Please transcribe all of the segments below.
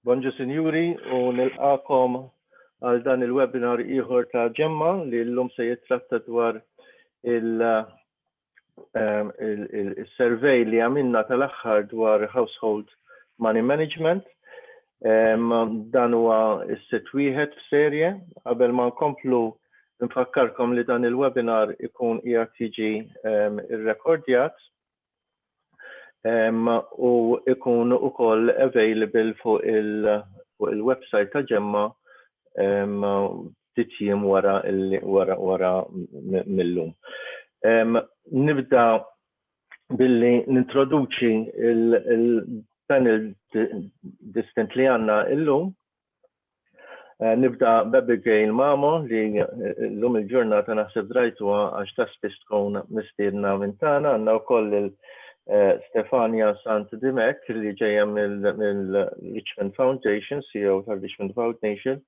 Bonġu sinjuri u nilqakom għal dan il-webinar ieħor ta' Ġemma li llum se jitratta dwar il-survey li għamilna tal-aħħar dwar household money management. Dan huwa s-sitt wieħed f'serje. Qabel ma nkomplu, nfakkarkom li dan il-webinar ikun qiegħed jiġi irrekordjat u ikun ukoll available fuq il-website ta' Ġemma ftit jiem wara wara wara millum. Nibda billi nintroduċi il-panel distint li għandna illum. Nibda b'Abigail Mamo li llum il-ġurnata naħseb drajtuha għax ta' spiss tkun mistiedna minn tagħna. Għandna wkoll lil Stefania Sant Dimech li ġejja mill-Richmond Foundation, CEO tal-Richmond Foundation.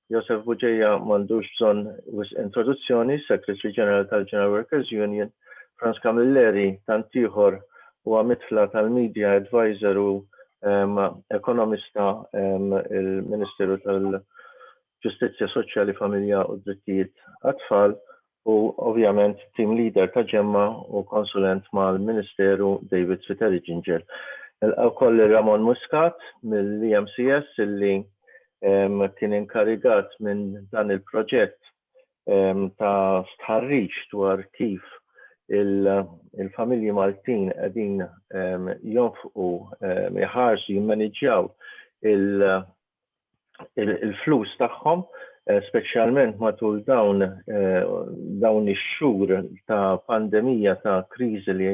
Josef Bugeja m'għandux bżonn wisq introduzzjoni, Secretary General tal-General Workers Union. Frans Camilleri, tant ieħor, huwa mitla tal-Media Advisor u ekonomista il-Ministeru tal-Ġustizzja Soċjali, Familja u Drittijiet għat-Tfal u ovvjament team leader ta' Ġemma u konsulent mal-Ministeru David Spiteri Ginger. Nilqa' wkoll lil Ramon Muscat mill-EMCS illi kien inkarigat minn dan il-proġett ta' stħarriġ dwar kif il-familji Maltin qegħdin jonfqu, iħarsu, jimmaniġġjaw il-flus tagħhom, speċjalment matul dawn dawn ix-xhur ta' pandemija, ta' kriżi li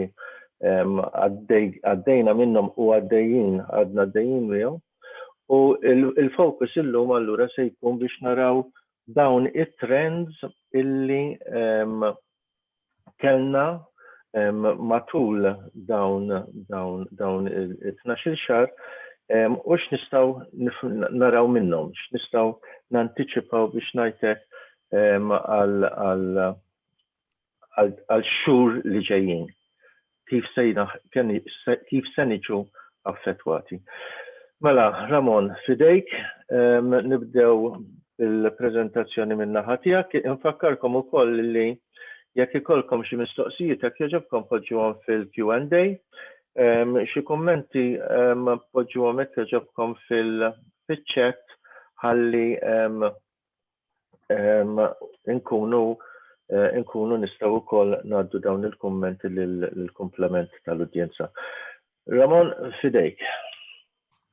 għaddejna minnhom u għaddejjin, għadna għaddejjin miegħu. U il-focus illum allura se jkun biex naraw dawn it-trends illi kellna matul dawn dawn dawn it-12-il xahar u x'nistgħu naraw minnhom, x'nistgħu nantiċipaw biex ngħidlek għal għal xhur li ġejjin, kif se kif se niġu affettwati. Mela, Ramon, f'idejk, nibdew bil-preżentazzjoni min-naħa tiegħek. Infakkarkom ukoll li jekk ikollkom xi mistoqsijiet, jekk jogħġobkom poġġuhom fil-Q&A. Xi kummenti poġġuhom jekk jogħġobkom fil-chat ħalli nkunu nkunu nistgħu wkoll ngħaddu dawn il-kummenti lill-kumplament tal-udjenza. Ramon, f'idejk.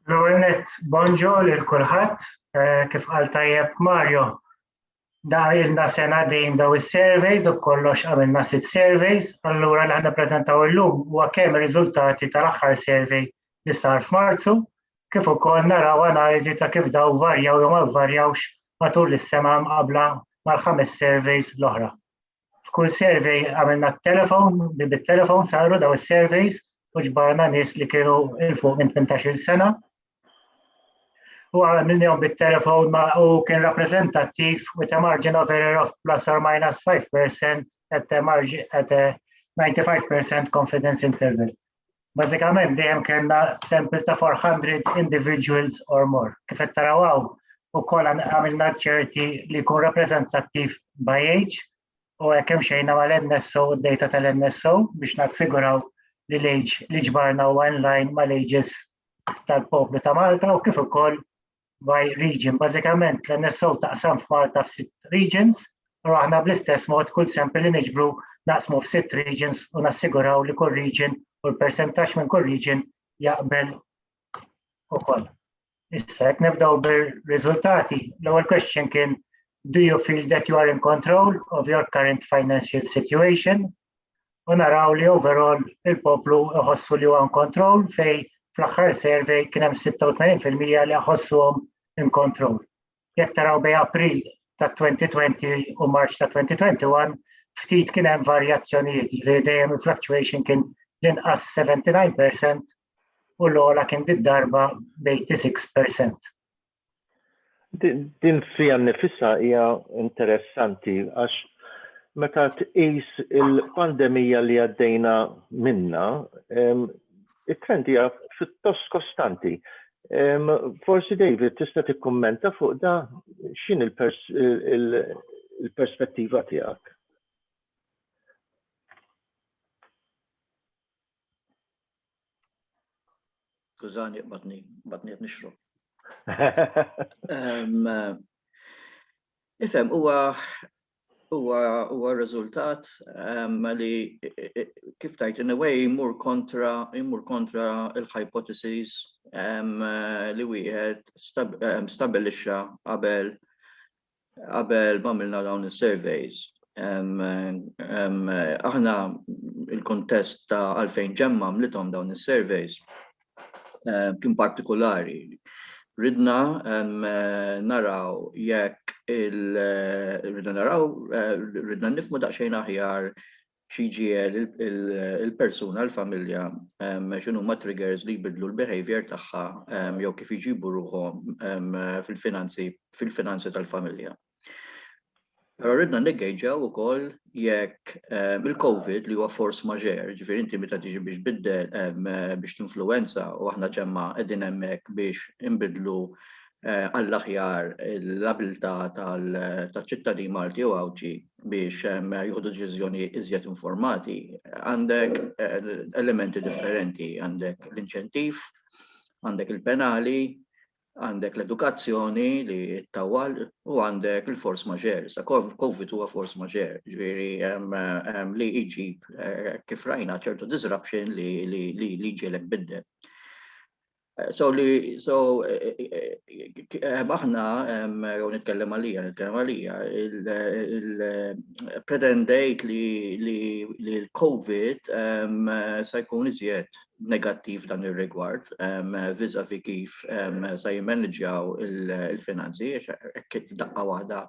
L-ewwel nett, bonġu lil kulħadd, kif qal tajjeb Mario, da ilna sena dejjem daw is-surveys u b'kollox għamilna sitt surveys, allura li ħa nippreżentaw illum huwa kemm ir-riżultati tal-aħħar survey li sar f'Marzu, kif ukoll naraw analiżi ta' kif daw varjaw jew ma varjawx matul is-sena mqabbla mal-ħames surveys l-oħra. F'kull survey għamilna t-telefon, li bit-telefon saru daw is-surveys u ġbarna nies li kienu 'il fuq minn 18-il sena. U għamilnihom bit-telefon u kien rappreżentattiv with a margin of error of plus or minus 5% at a, margin, at a 95% confidence interval. Bażikament dejjem kellna sample ta' 400 individuals or more. Kif qed taraw hawn ukoll għamilna ċerti li jkun rappreżentattiv by age u hekk hemm xejna mal-NSO u d-data tal-NSO biex nassiguraw li l-age li ġbarna huwa in line mal-ages tal-poplu ta' Malta u kif ukoll by region. Bażikament l-NSO taqsam f'Malta f'sitt regions u aħna bl-istess mod kull sample li niġbru naqsmu f'sitt regions u nassiguraw li kull region u l-persentaġġ minn kull region jaqbel ukoll. Issa jekk nibdew bir-riżultati, l-ewwel question kien: "Do you feel that you are in control of your current financial situation?" U naraw li overall il-poplu iħossu li huwa in control, fej fl-aħħar survey kien hemm 86% li jħossuhom in control. Jekk taraw bej April ta' 2020 u March ta' 2021, ftit kien hemm varjazzjonijiet, jiġifieri dejjem il-fluctuation kien l-inqas 79% u l-ogħla kien did-darba b'86%. Din fiha nnifisha hija interessanti għax meta tqis il-pandemija li għaddejna minnha, it-trend hija pjuttost kostanti. Forsi David tista' tikkummenta fuq da x'in il-perspettiva tiegħek? Skużani, batni, batni qed nixrob. Ifhem, huwa huwa huwa riżultat li kif tajt in a way jmur kontra jmur kontra il-hypotheses li wieħed stabilixxa qabel qabel ma għamilna dawn is-surveys. Aħna il-kontest ta' għalfejn ġemma għamlithom dawn is-surveys kien partikolari. Ridna naraw jekk il ridna naraw ridna nifmu daqsxejn aħjar xi jġiegħel il-persuna, il-familja, x'inhuma triggers li jbiddlu l-behavior tagħha jew kif iġibu ruħhom fil-finanzi fil-finanzi tal-familja. Però ridna niggejġaw ukoll jekk il-COVID li huwa force majeure, ġifieri inti meta tiġi biex biddel biex tinfluwenza u aħna ġemma qegħdin hemmhekk biex inbidlu eh, għall-aħjar l-abilità tal-ċittadin Malti u Għawdxi biex jieħdu deċiżjoni iżjed informati, għandek eh, elementi differenti, għandek l-inċentiv, għandek il-penali, għandek l-edukazzjoni li tawwal u għandek il-force majeure. Sa COVID huwa force majeure, ġifieri li jġib eh, kif rajna ċertu disruption li li li ġielek biddel. So li, so, eh, eh, eh, aħna, jew nitkellem għalija, nitkellem għalija, il-pretendejt li l-COVID sa jkun iżjed negattiv dan ir-rigward vis-a-vis kif sa jimmanġjaw il-finanzi, kif daqqa waħda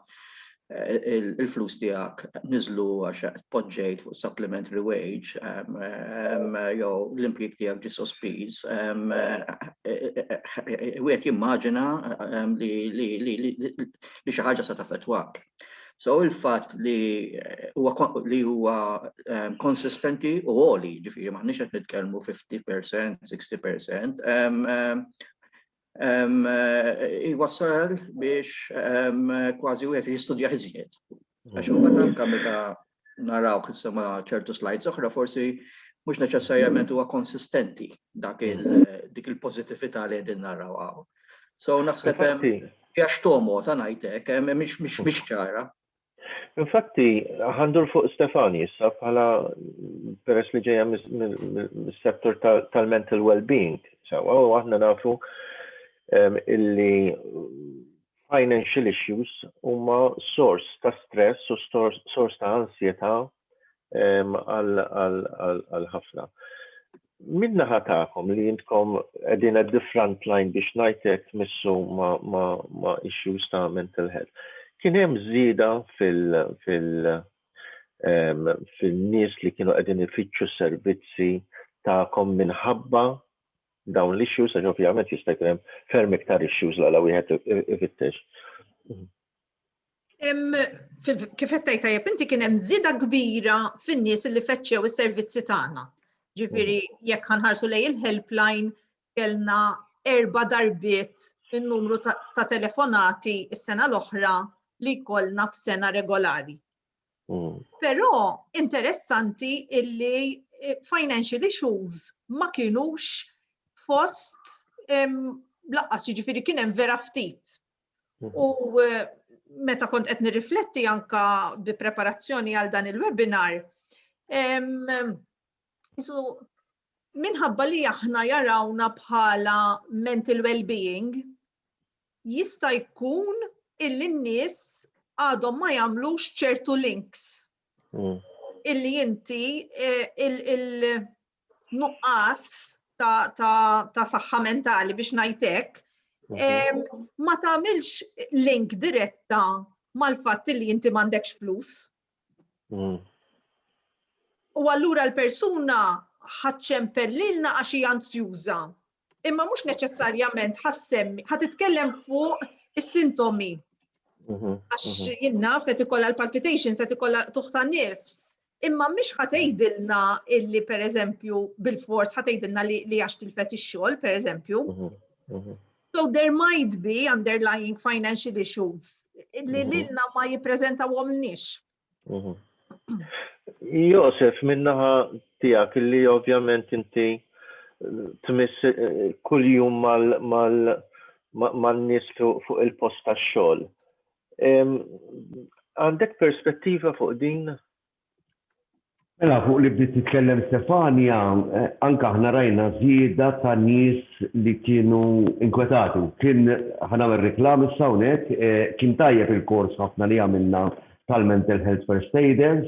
il-flus tiegħek niżlu għax tpoġġejt fuq supplementary wage jew l-impjieg tiegħek ġie sospiż, wieħed jimmaġina li xi ħaġa se taffettwak. So il-fatt li huwa li huwa konsistenti u għoli, ġifieri m'aħniex qed nitkellmu 50%, 60%, Iwassal biex kważi wieħed jistudja iżjed. Għax imbagħad anke meta naraw issa ma' ċertu slides oħra forsi mhux neċessarjament huwa konsistenti dak il dik il-pożittività li qegħdin naraw hawn. So naħseb hemm għax tomo ta' ngħidlek, mhix ċara. Infatti, ħandur fuq Stefani issa bħala peress li ġejja mis-settur tal-mental well-being. Sewa, u aħna nafu illi financial issues huma source ta' stress u source ta' ansjetà għal ħafna. Min-naħa tagħkom li intkom qegħdin at the front line biex ngħid hekk tmissu ma', ma', ma' issues ta' mental health, kien hemm żieda fil, fil, fin-nies li kienu qegħdin ifittxu servizzi tagħkom minħabba dawn l-issues, għax ovvjament jista' jkun hemm ferm iktar issues la wieħed ifittex. Kif qed tgħid tajjeb inti kien hemm żieda kbira fin-nies li fettxew is-servizzi tagħna. Ġifieri mhm. jekk ħanħarsu lej il-helpline kellna erba' darbiet in-numru ta' telefonati s-sena l-oħra li jkollna f'sena regolari. Mm. Però interessanti illi eh, financial issues ma kienux fost laqqas jiġifieri kien hemm vera ftit. Mhm. U eh, meta kont qed nirrifletti anka bi preparazzjoni għal dan il-webinar, isu minħabba li aħna jarawna bħala mental well-being, jista' jkun illi n-nies għadhom ma jagħmlux ċertu links. Mm. Illi inti eh, il-nuqqas ta', ta, ta saħħa mentali biex ngħidlek, mhm. ma tagħmilx link diretta mal-fatt li inti m'għandekx flus. Mm. U allura l-persuna ħaċċempel lilna għax hija anzjuża. Imma mhux neċessarjament ħassemmi, ħa titkellem fuq is-sintomi. Mhm, għax mhm. jien naf qed ikollha l-palpitations, qed ikollha tuħta nifs. Imma mhix ħa tgħidilna illi pereżempju bil-fors ħa tgħidilna li għax tilfet ix-xogħol pereżempju. Mhm. So there might be underlying financial issues li lilna ma jippreżentawhomlniex. Josef, min-naħa tiegħek li ovvjament inti tmiss kuljum man-nies fuq il-post tax-xogħol. Għandek perspettiva fuq din? Mela fuq li bdiet titkellem Stefania, anke aħna rajna żieda ta' nies li kienu inkwetati. Kien, ħa nagħmel reklam issa hawnhekk, kien tajjeb il-kors ħafna li għamilna tal-Mental Health First Aiders,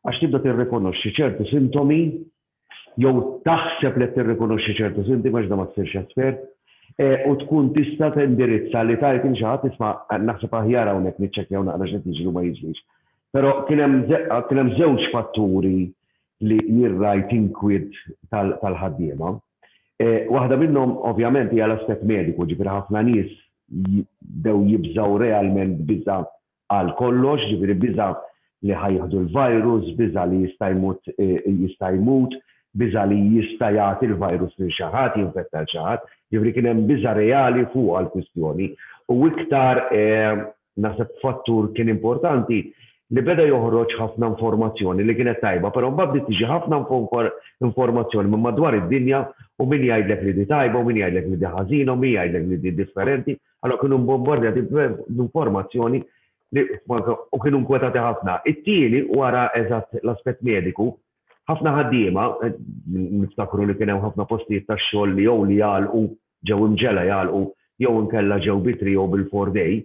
għax tibda tirrikonoxxi ċertu sintomi jew taħseb li qed tirrikonoxxi ċertu sintomi għax da ma tsirx espert, u tkun tista' tindirizza li tgħid lil xi ħadd isma' naħseb aħjar hawnhekk niċċekkjaw naqra x'qed jiġri u ma jiġrix. Però kien hemm kien hemm żewġ fatturi li jien rajt inkwiet tal-ħaddiema. Waħda minnhom ovvjament hija l-aspett mediku, ġifieri ħafna nies bdew jibżgħu realment biża' għal kollox, ġifieri biża' li ħa jieħdu l-virus, biża' li jista' jmut jista' jmut, biża' li jista' jagħti l-virus lil xi ħadd, jinfetta 'l xi ħadd, ġifieri kien hemm biża' reali fuqha l-kwistjoni. U iktar naħseb fattur kien importanti li beda joħroġ ħafna informazzjoni li kienet tajba, però mbagħad bdiet tiġi ħafna informazzjoni minn madwar id-dinja u min jgħidlek li di tajba u min jgħidlek li di ħażina u min jgħidlek li di differenti. Allura kienu mbombardjati b'informazzjoni li u kienu nkwetati ħafna. It-tieni, wara eżatt l-aspett mediku, ħafna ħaddiema, niftakru li kien hemm ħafna postijiet tax-xogħol li jew li għalqu, ġew imġegħla jagħlqu, jew inkella ġew bi three jew bil-four day,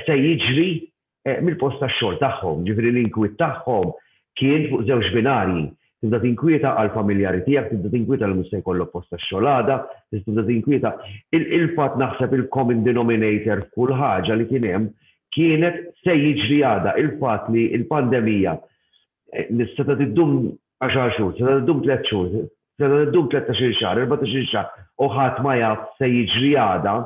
se jiġri mill-post tax-xogħol tagħhom. Ġifieri l-inkwiet tagħhom kien fuq żewġ binarji. Tibda tinkwieta għall-familjari tiegħek, tibda tinkwieta li mhux se jkollok post tax-xogħol għada, tibda tinkwieta. Il-fatt naħseb il-common denominator f'kull ħaġa li kien hemm kienet se jiġri għada. Il-fatt li l-pandemija li setgħet iddum għaxar xhur, setgħet iddum tlett xhur, setgħet iddum tlettax-il xahar, erbatax-il xahar u ħadd ma jaf se jiġri għada,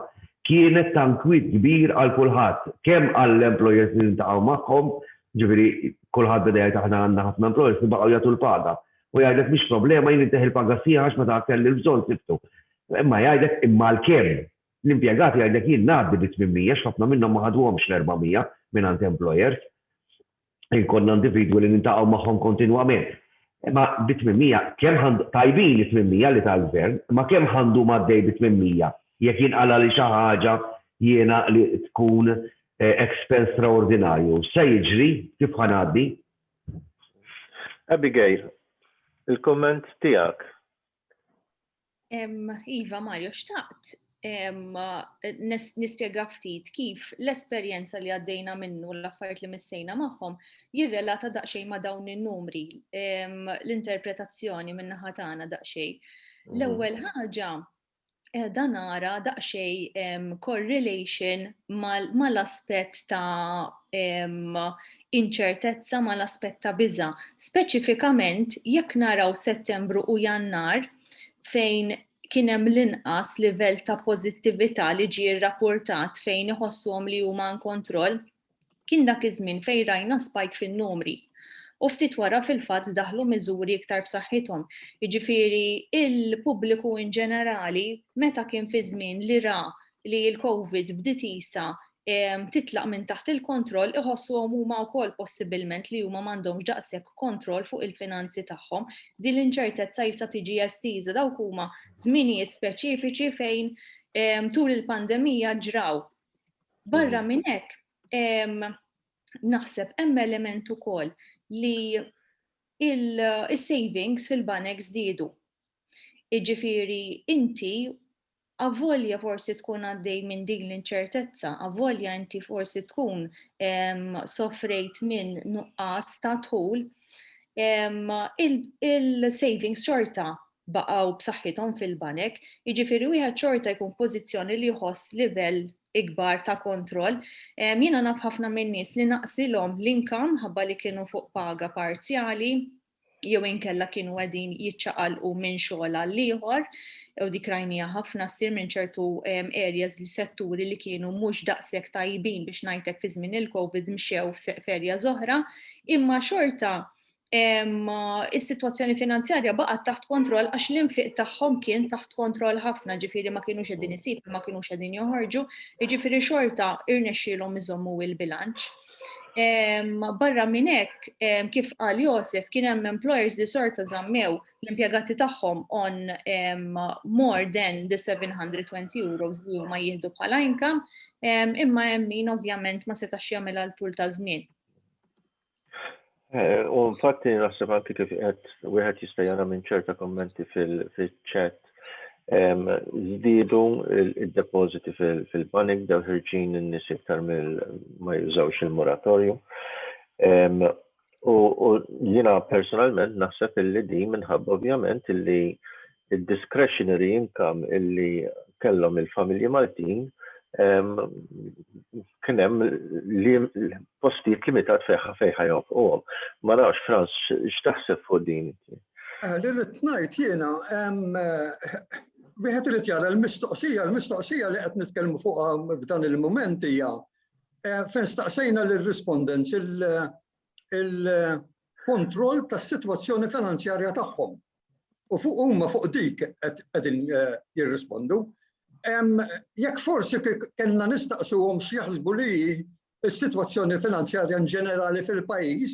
kienet ta' nkwiet kbir għal kulħadd, kemm għall-employers li niltaqgħu magħhom, ġifieri kulħadd beda jgħid aħna għandna ħafna employers li baqgħu jagħtu l-paga. U jgħidlek mhix problema jien intih il-paga sħiħa għax meta kelli l-bżonn sibtu. Imma jgħidlek imma għal kemm? L-impjegat jgħidlek jien ngħaddi bi 800 għax ħafna minnhom ma ħaduhomx l-400 mingħand employers. Konna individwi li niltaqgħu magħhom kontinwament. Imma bi 800, kemm ħa tajbin it-800 li ta l-gvern, imma kemm ħa ndum għaddej bi 800 jekk jinqalagħli xi ħaġa jiena li tkun expense straordinarju. X'se jiġri? Kif ħa ngħaddi? Abigail, il-kumment tiegħek. Iva, Mario, xtaqt nispjega ftit kif l-esperjenza li għaddejna minnu l-affarijiet li missejna magħhom jirrelata daqsxejn ma' dawn in-numri, l-interpretazzjoni min-naħa tagħna daqsxejn. L-ewwel ħaġa eh, dan nara daqsxejn correlation mal-aspett ta' inċertezza mal-aspett ta' biża'. Speċifikament jekk naraw Settembru u Jannar fejn kien hemm l-inqas livell ta' pożittività li ġie rrapportat fejn iħossuhom li huma in kontroll, kien dak iż-żmien fejn rajna spike fin-numri. U ftit wara fil-fatt daħlu miżuri iktar b'saħħithom. Jiġifieri il-pubbliku in ġenerali meta kien fi żmien li ra li l-Covid bdiet qisha titlaq minn taħt il-kontroll iħossuhom huma wkoll possibilment li huma m'għandhomx daqshekk kontroll fuq il-finanzi tagħhom. Din l-inċertezza jista' tiġi estiża dawk huma żminijiet speċifiċi fejn tul il-pandemija ġraw. Barra minn hekk naħseb hemm element ukoll li il-savings fil-banek żdiedu. Iġifieri inti avolja forsi tkun għaddej minn din l-inċertezza, avolja inti forsi tkun sofrejt minn nuqqas ta' dħul, il-savings xorta baqgħu b'saħħithom fil-banek, jiġifieri wieħed xorta jkun f'pożizzjoni li jħoss livell ikbar ta' kontroll. Jiena naf ħafna minn nies li naqsilhom l-income ħabba li kienu fuq paga parzjali, jew inkella kienu qegħdin jiċċaqalqu minn xogħol għal ieħor, u dik rajnija ħafna ssir minn ċertu areas li setturi li kienu mhux daqshekk tajbin biex ngħidlek fi żmien il-Covid mxew f'areas oħra, imma xorta. Is-sitwazzjoni finanzjarja baqgħet taħt kontroll għax l-infiq tagħhom kien taħt kontroll ħafna, ġifieri ma kinux qegħdin isib, ma kinux qegħdin joħorġu, jiġifieri xorta irnexxielhom iżommu il-bilanċ. Barra minn hekk, kif qal Josef, kien hemm employers li sorta żammew l-impjegati tagħhom on more than the 720 euros li huma jieħdu bħala income, imma hemm min ovvjament ma setax jagħmel għal tul ta' żmien. Eh, u infatti naħseb anki kif qed wieħed jista' jara minn ċerta kommenti fil-chat żdiedu id-depożiti fil-banek daw ħirġin in-nies iktar mill ma jużawx il-moratorju. U jiena personalment naħseb illi din minħabba ovvjament illi il-discretionary income illi kellhom il-familji Maltin kien hemm li postijiet limitat fejn fejn ħa jonfquhom. Ma nafx Frans x'taħseb fuq din? Eh, li rrid ngħid jiena wieħed irid jara l-mistoqsija, l-mistoqsija li qed nitkellmu fuqha f'dan il-mument hija eh, fejn staqsejna lir-respondents il-kontroll tas-sitwazzjoni finanzjarja tagħhom. U fuq huma fuq dik qegħdin eh, jirrispondu. Jekk forsi kellna nistaqsuhom x'jaħsbu li s-sitwazzjoni finanzjarja in ġenerali fil-pajjiż,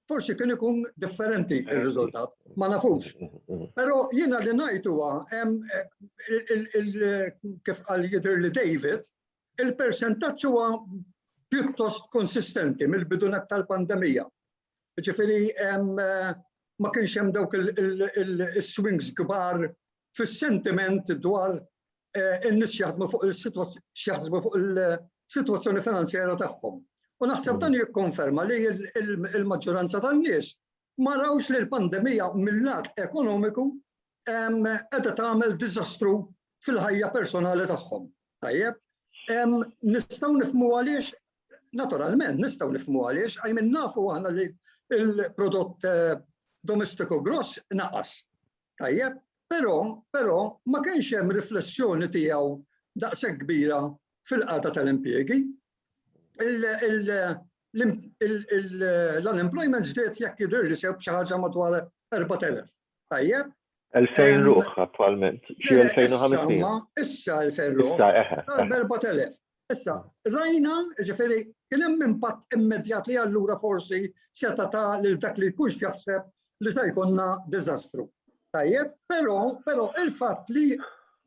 forsi kien ikun differenti ir-riżultat, ma nafux. Però jiena li ngħid huwa kif qal jidher li David, il-persentaġġ huwa pjuttost konsistenti mill-bidu tal-pandemija. Ġifieri ma kienx hemm dawk il-swings kbar fis-sentiment dwar eh, in-nies jaħdmu fuq il-sitwazzjoni fuq il-sitwazzjoni finanzjarja tagħhom. U naħseb mm. dan jikkonferma li il-maġġoranza tan-nies ma rawx li l-pandemija mill-lat ekonomiku qiegħda tagħmel diżastru fil-ħajja personali tagħhom. Tajjeb, nistgħu nifhmu għaliex, naturalment nistgħu nifhmu għaliex, għaj minn nafu aħna li il-prodott eh, domestiku gross naqas. Tajjeb, però, però ma kienx hemm riflessjoni tiegħu daqshekk kbira fil-qagħda tal-impjiegi. L-unemployment żdied jekk jidher li sew b'xi ħaġa madwar 4000. Tajjeb? 2000 ruħ attualment, xi 2500. Issa 2000 ruħ. Issa, eħe. 4000. Issa, rajna, ġifieri, kien hemm impatt immedjat li allura forsi seta' ta' lil dak li jkunx jaħseb li se jkollna diżastru. Tajjeb, però, però il-fatt li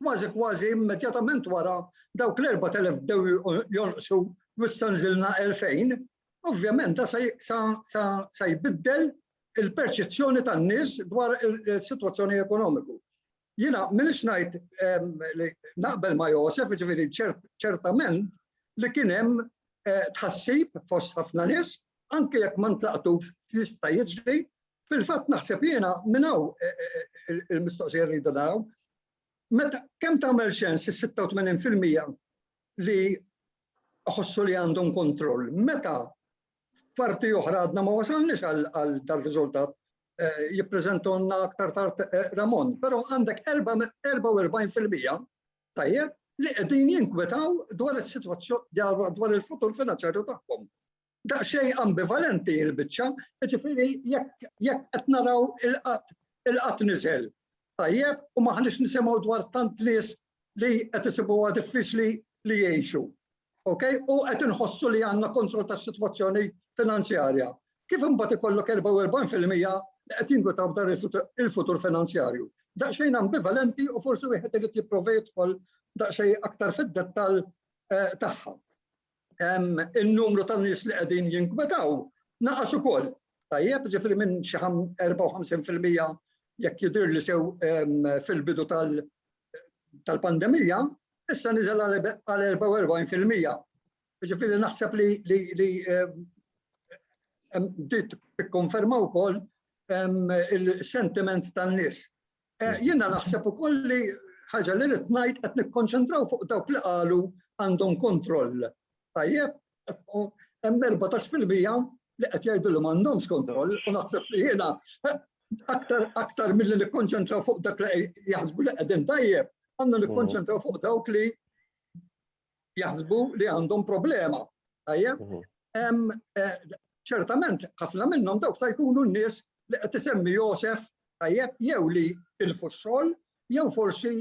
kważi kważi immedjatament wara dawk l-4000 bdew jonqsu u issa nżilna 2000, ovvjament da sa jbiddel il-perċezzjoni tan-nies dwar il-sitwazzjoni ekonomiku. Jiena m'iniex ngħid ehm, li naqbel ma' Josef, ġifieri ċertament li kien hemm eh, tħassib fost ħafna nies, anke jekk ma ntlaqtux jista' jiġri, fil-fatt naħseb jiena minn hawn eh, eh, il-mistoqsija rridu naraw, meta kemm tagħmel xens is-86% li ħossu li għandhom kontroll, meta F'parti oħra għadna ma wasalniex għal dal-riżultat eh, jippreżentonna aktar tard eh, Ramon, però għandek 44% tajjeb li qegħdin jinkwetaw dwar is-sitwazzjoni dwar il-futur finanzjarju tagħhom. Daqsxejn ambivalenti l-biċċa, jiġifieri jekk qed naraw il-qatt il-qatt niżel. Tajjeb, u maħniex nisimgħu dwar tant nies li qed isibuha diffiċli li jgħixu. Ok, u qed inħossu li għandna kontroll tas-sitwazzjoni finanzjarja. Kif imbagħad ikollok 44% li qed jinkwetaw dwar il-futur finanzjarju. Daqsxejn ambivalenti u forsi wieħed irid jipprova jidħol daqsxejn aktar fid-dettall eh, tagħha. Il-numru tan nies li qegħdin jinkwetaw naqas ukoll. Tajjeb, ġifieri minn xi 54% jekk jidhir li sew fil-bidu tal-pandemija, issa niżel għal 44%. Ġifieri naħseb li li li dit tikkonferma wkoll il-sentiment tan-nies. Eh, jiena naħseb ukoll li ħaġa li rrid ngħid qed nikkonċentraw fuq dawk li qalu għandhom kontroll. Tajjeb, hemm 14% li qed jgħidu li m'għandhomx kontroll u naħseb li jiena aktar aktar milli nikkonċentraw fuq dak li jaħsbu li qegħdin tajjeb, għandna mhm. nikkonċentraw fuq dawk li jaħsbu li għandhom problema. Tajjeb? Mhm. Eh, ċertament, ħafna minnhom dawk se jkunu n-nies li qed isemmi Josef tajjeb jew li tilfu x-xogħol jew forsi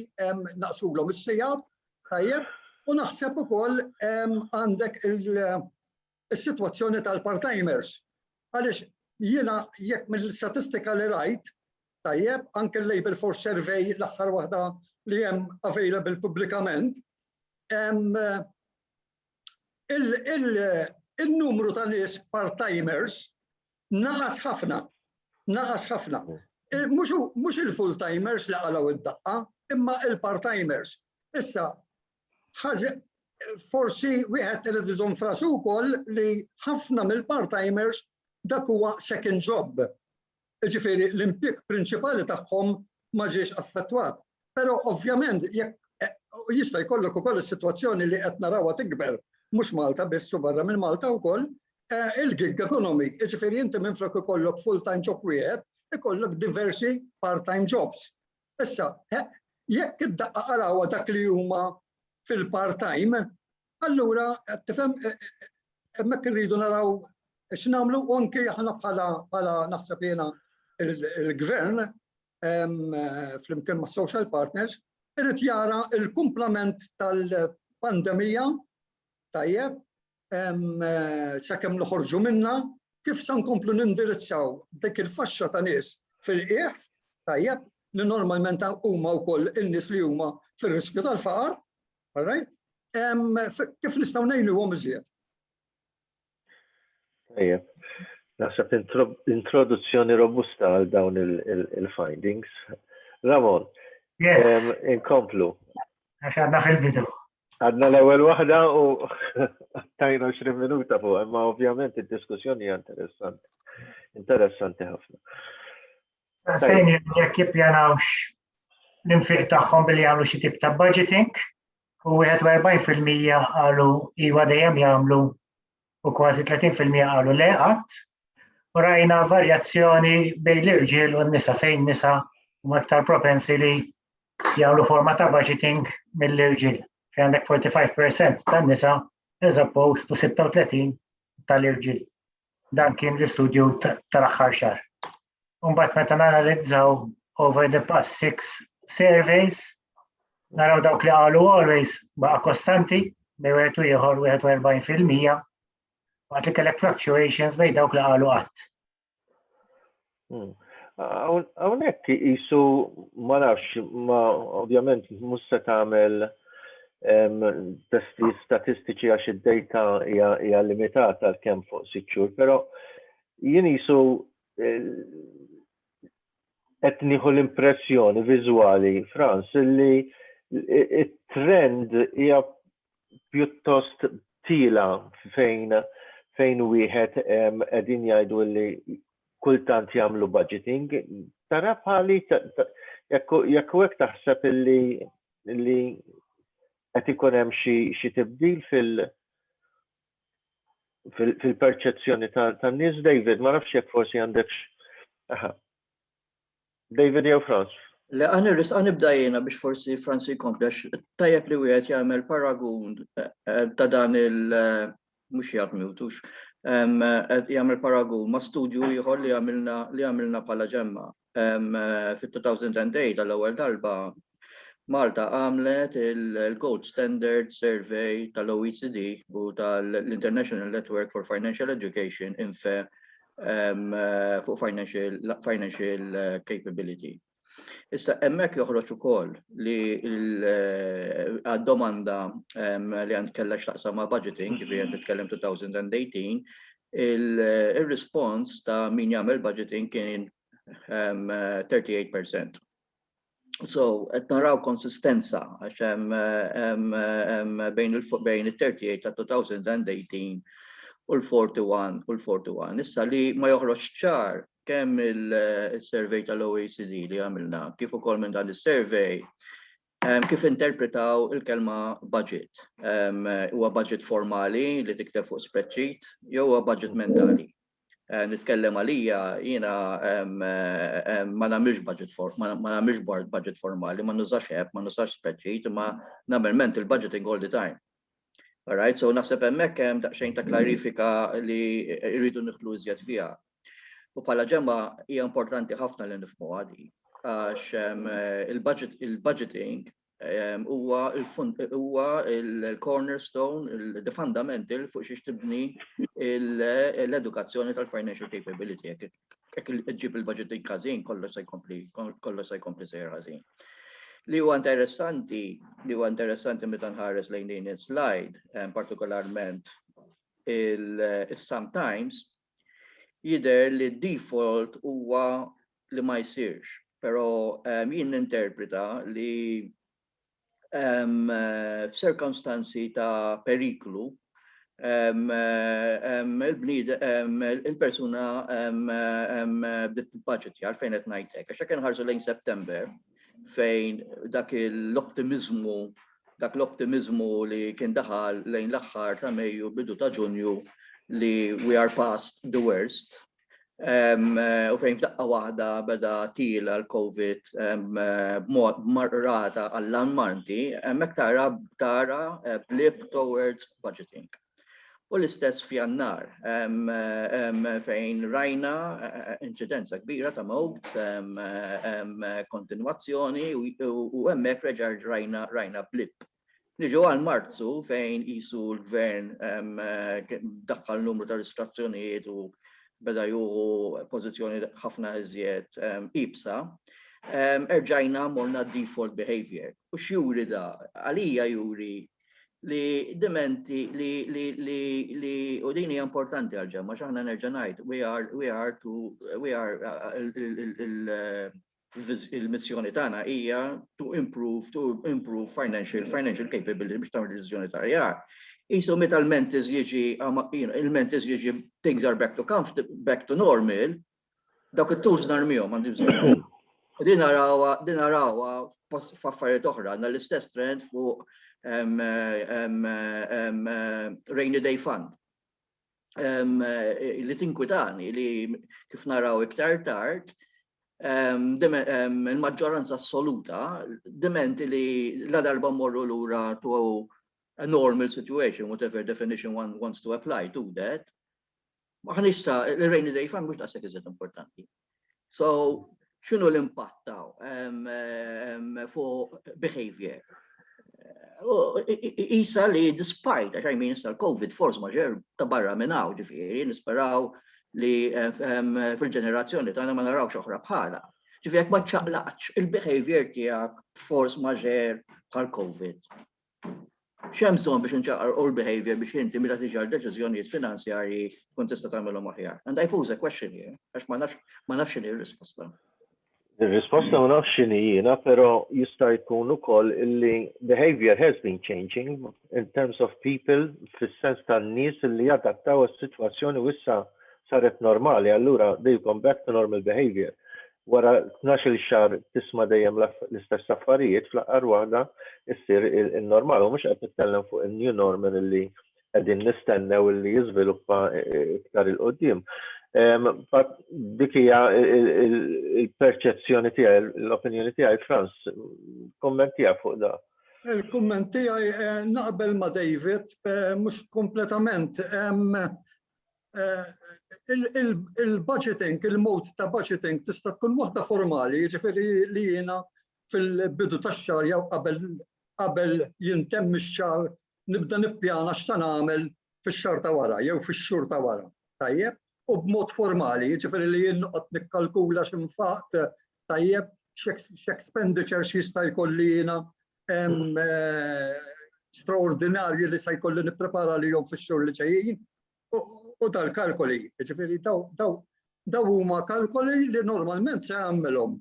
naqsulhom is-sigħat tajjeb u naħseb ukoll għandek is-sitwazzjoni tal-part-timers. Għaliex jiena jekk mill-istatistika li rajt, tajjeb, anke l-Labour Force Survey l-aħħar waħda li hemm available pubblikament, il-numru ta' nies part-timers naqas ħafna, naqas ħafna. Mhux il-full-timers li qalgħu id-daqqa, imma il-part-timers. Issa, forsi wieħed irid iżomm f'rasu wkoll li ħafna mill-part-timers dak huwa second job. Jiġifieri l-impjieg prinċipali tagħhom ma ġiex affettwat. Però ovvjament jekk jista' jkollok ukoll is-sitwazzjoni li qed narawha tikber mhux Malta biss u barra minn Malta wkoll, il-gig economy. Jiġifieri inti minflok ikollok full-time job wieħed, ikollok diversi part-time jobs. Issa, jekk id-daqqa qalgħuha dak li huma fil-part-time, allura tifhem hemmhekk irridu naraw x'nagħmlu u anke aħna bħala bħala naħseb jiena il-gvern flimkien ma' social partners irid jara il-kumplament tal-pandemija tajjeb sakemm noħorġu minna kif sa nkomplu nindirizzaw dik il-faxxa ta' nies fil-qiegħ tajjeb li normalment huma wkoll in-nies li huma fir-riskju tal-faqar, all right? Kif nistgħu ngħinuhom iżjed. Tajjeb. Naħseb introduzzjoni robusta għal dawn il-findings. Ramon, inkomplu. Għax għadna fil-bidu. Għadna l-ewwel waħda u tajna 20 minuta fuq, imma ovvjament id-diskussjoni hija interessanti. Interessanti ħafna. Sejni jekk jippjanawx l-infiq tagħhom billi jagħmlu xi tip ta' budgeting u 41% qalu iwa dejjem jagħmlu u kważi 30% qalu le qatt. U rajna varjazzjoni bejn l-irġiel u n-nisa fejn nisa huma aktar propensi li jagħmlu forma ta' budgeting mill-irġiel. Fejn għandek 45% tan-nisa as opposed to 36 tal-irġiel. Dan kien l-istudju tal-aħħar xahar. Mbagħad meta nanalizzaw over the past six surveys, naraw dawk li qalu always baqa' kostanti bejn wieħed u ieħor 41% waqt li kellek fluctuations bejn dawk li qalu qatt. Hawnhekk qisu ma nafx, ma ovvjament mhux se tagħmel testi statistiċi għax id-data hija limitata għal kemm fuq sitt xhur, però jien qisu qed nieħu l-impressjoni viżwali, Frans, li it-trend hija pjuttost tila fejn fejn wieħed qegħdin jgħidu li kultant jagħmlu budgeting. Tara bħali jekk hekk taħseb illi li qed ikun hemm xi tibdil fil fil-perċezzjoni tan-nies, David, ma nafx jekk forsi għandekx. David jew Franz? Le, għan irris għan nibda jena biex forsi Franz jkompli, għax tajjeb li wieħed jagħmel paragun eh, eh, ta' dan il- eh, mhux jgħid mutux, jagħmel paragun ma' studju ieħor li għamilna li għamilna bħala ġemma. Fit-2008 għall-ewwel darba Malta għamlet il-Gold Standard Survey tal-OECD u tal-International Network for Financial Education INFE fuq financial, financial eh, capability. Issa hemmhekk joħroġ ukoll li għad-domanda li għand kellha x'taqsam ma' budgeting, ġifieri qed nitkellem 2018, il-rispons ta' min jagħmel budgeting kien 38%. So, qed naraw konsistenza għax hemm bejn il-bejn it-38 ta' 2018 u l-41 u l-41. Issa li ma joħroġ ċar kemm il-survey tal-OECD li għamilna, kif ukoll minn dan is-survey, kif interpretaw il-kelma budget. Huwa budget formali li tikteb fuq spreadsheet jew huwa budget mentali. Eh, nitkellem għalija, jiena ma nagħmilx budget for, ma nagħmilx budget formali, ma nużax app, ma nużax spreadsheet, ma nagħmel mental budgeting all the time. Alright, so naħseb hemmhekk hemm daqsxejn ta' klarifika li rridu nidħlu iżjed fiha. U bħala ġemma hija importanti ħafna li nifhmuha di għax il-budget il-budgeting huwa huwa il-cornerstone, the fundamental fuq xiex tibni l-edukazzjoni tal-financial capability. Jekk iġġib il-budgeting ħażin, kollox se jkompli kollox se jkompli sejjer ħażin. Li huwa interessanti, li huwa interessanti meta nħares lejn din il-slide, partikolarment il-sometimes, jidher li default huwa li ma jsirx, però jien ninterpreta li f'sirkonstanzi ta' periklu il-persuna bdiet tibbaġitja. Għalfejn qed ngħid hekk? Għax jekk inħarsu lejn September fejn dak l-ottimiżmu dak l-ottimiżmu li kien daħal lejn l-aħħar ta' Mejju bidu ta' Ġunju li we are past the worst u fejn f'daqqa waħda beda tila l-COVID b'mod rata allarmanti, hemmhekk tara tara eh, blip towards budgeting. U l-istess f'Jannar fejn rajna eh, inċidenza kbira ta' mowt, kontinwazzjoni u hemmhekk reġa' rajna rajna blip. Niġu għal Marzu fejn qisu l-gvern daħħal numru ta' restrizzjonijiet u beda juhu pożizzjoni ħafna iżjed ibsa, erġajna morna default behavior. U x'juri da? Għalija juri li dimenti li li li li u din hija importanti għal ġemma x'aħna nerġa' ngħid we are we are to we are il-missjoni tagħna hija to improve to improve financial financial capability biex tagħmel deċiżjoni ta' aħjar. Isu meta l-mentis jiġi il-mentis jiġi things are back to comfort, back to normal, dawk it-tools narmihom għandi bżonn. U din narawha din narawha f'affarijiet oħra, għandna l-istess trend fuq rainy day fund. Li tinkwitani li kif naraw iktar tard, il-maġġoranza assoluta dimenti li la darba morru lura to a normal situation, whatever definition one wants to apply to that, maħniex sa, il-rainy day fund mhux daqshekk iżjed importanti. So, x'inhu l-impatt taw fuq behavior? Isa li despite, għax I mean, issa l-COVID force majeure ta' barra minn hawn, ġifieri, nisperaw li fil-ġenerazzjoni tagħna ma narawx oħra bħala. Ġifieri jekk ma ċċaqlaqx il-behavior tiegħek force majeure bħal COVID. X'hemm bżonn biex inċaqalqu l-behavior biex inti meta tiġi għal deċiżjonijiet finanzjarji tkun tista' tagħmilhom aħjar? And I pose a question here, għax ma nafx ma nafx x'inhi r-risposta. Ir-risposta ma nafx x'inhi jiena, però jista' jkun ukoll illi behavior has been changing in terms of people fis-sens tan-nies illi adattaw għas-sitwazzjoni u issa saret normali, allura they've gone back to normal behavior. Wara 12-il xahar tisma' dejjem l-istess affarijiet, fl-aħħar waħda issir il-normal. U mhux qed nitkellem fuq il-new normal illi qegħdin nistennew illi jiżviluppa iktar 'il quddiem. Dik hija il-perċezzjoni tiegħi, l-opinjoni tiegħi, Frans, kumment tiegħek fuq da. Il-kumment tiegħi eh, naqbel ma' David, eh, mhux kompletament. Eh, il-budgeting, il-mod ta' budgeting tista' tkun waħda formali, jiġifieri li jiena fil-bidu tax-xahar jew qabel qabel jintemm ix-xahar nibda nippjana x'sa nagħmel fix-xahar ta' wara jew fix-xhur ta' wara. Tajjeb? U b'mod formali, jiġifieri li jien noqgħod nikkalkula x'infaqt, tajjeb, x'expenditure x'jista' jkolli jiena eh, straordinarji li se jkolli nipprepara li jom fix-xhur li ġejjin u dal-kalkoli, ġifieri daw huma kalkoli li normalment se jagħmilhom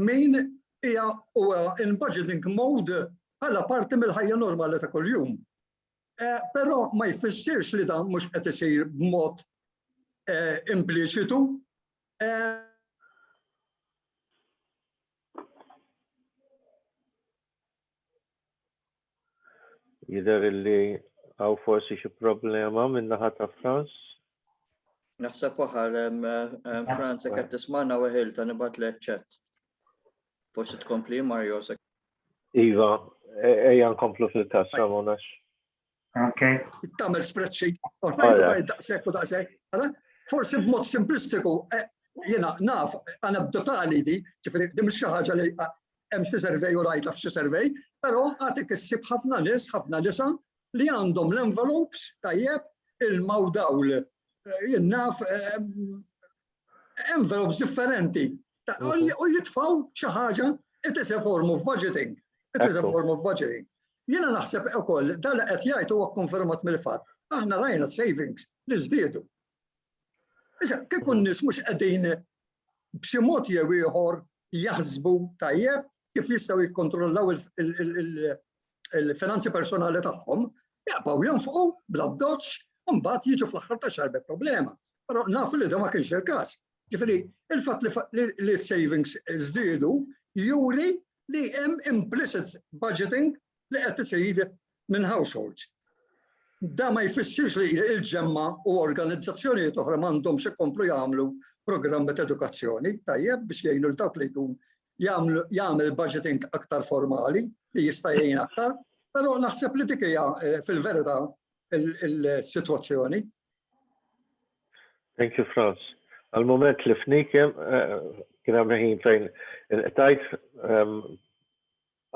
min hija huwa in budgeting mode bħala parti mill-ħajja normali ta' kuljum. Eh, però ma jfissirx li dan mhux qed isir b'mod eh, impliċitu. Eh, Jidher illi hawn forsi xi problema min-naħa ta' Frans. Naħseb waħal Frans jekk qed tismagħna weħil ta' nibgħatlek chat. Forsi tkompli Mario se. Iva, e, ejja nkomplu fil-każ Ramon għax. Ok. Tagħmel spreadsheet, daqshekk u daqshekk. Forsi b'mod simplistiku, eh, jiena naf anedotali di, ġifieri di mhux xi ħaġa li eh, hemm xi survey u rajta f'xi survey, però għatik issib ħafna nies, ħafna nisa li għandhom l-envelopes tajjeb ilma u dawl. Eh, jien naf envelopes differenti u jitfaw xi ħaġa it is a form of budgeting. It is a form of budgeting. Jiena naħseb ukoll dan li qed jgħid huwa kkonfermat mill-fatt. Aħna rajna savings li żdiedu. Issa, kieku n-nies mhux qegħdin b'xi mod jew ieħor jaħsbu tajjeb kif jistgħu jikkontrollaw il-finanzi personali tagħhom, jaqbgħu jonfqu bla doċ u mbagħad jiġu fl-aħħar ta' xahar problema. Però nafu li da ma kienx il-każ. Ġifieri, il-fatt li s-savings żdiedu juri li hemm implicit budgeting li qed isir minn households. Da ma jfissirx li il-ĠEMMA u organizzazzjonijiet oħra m'għandhomx ikomplu jagħmlu programmi ta' edukazzjoni tajjeb biex jgħinu l dawk li jkun jagħmel budgeting aktar formali li jista' jgħin aktar, però naħseb li dik hija eh, fil-verità il-sitwazzjoni. Thank you, Franz. Għal-moment li fnikem, eh, kien hemm ħin fejn il-qtajt ehm,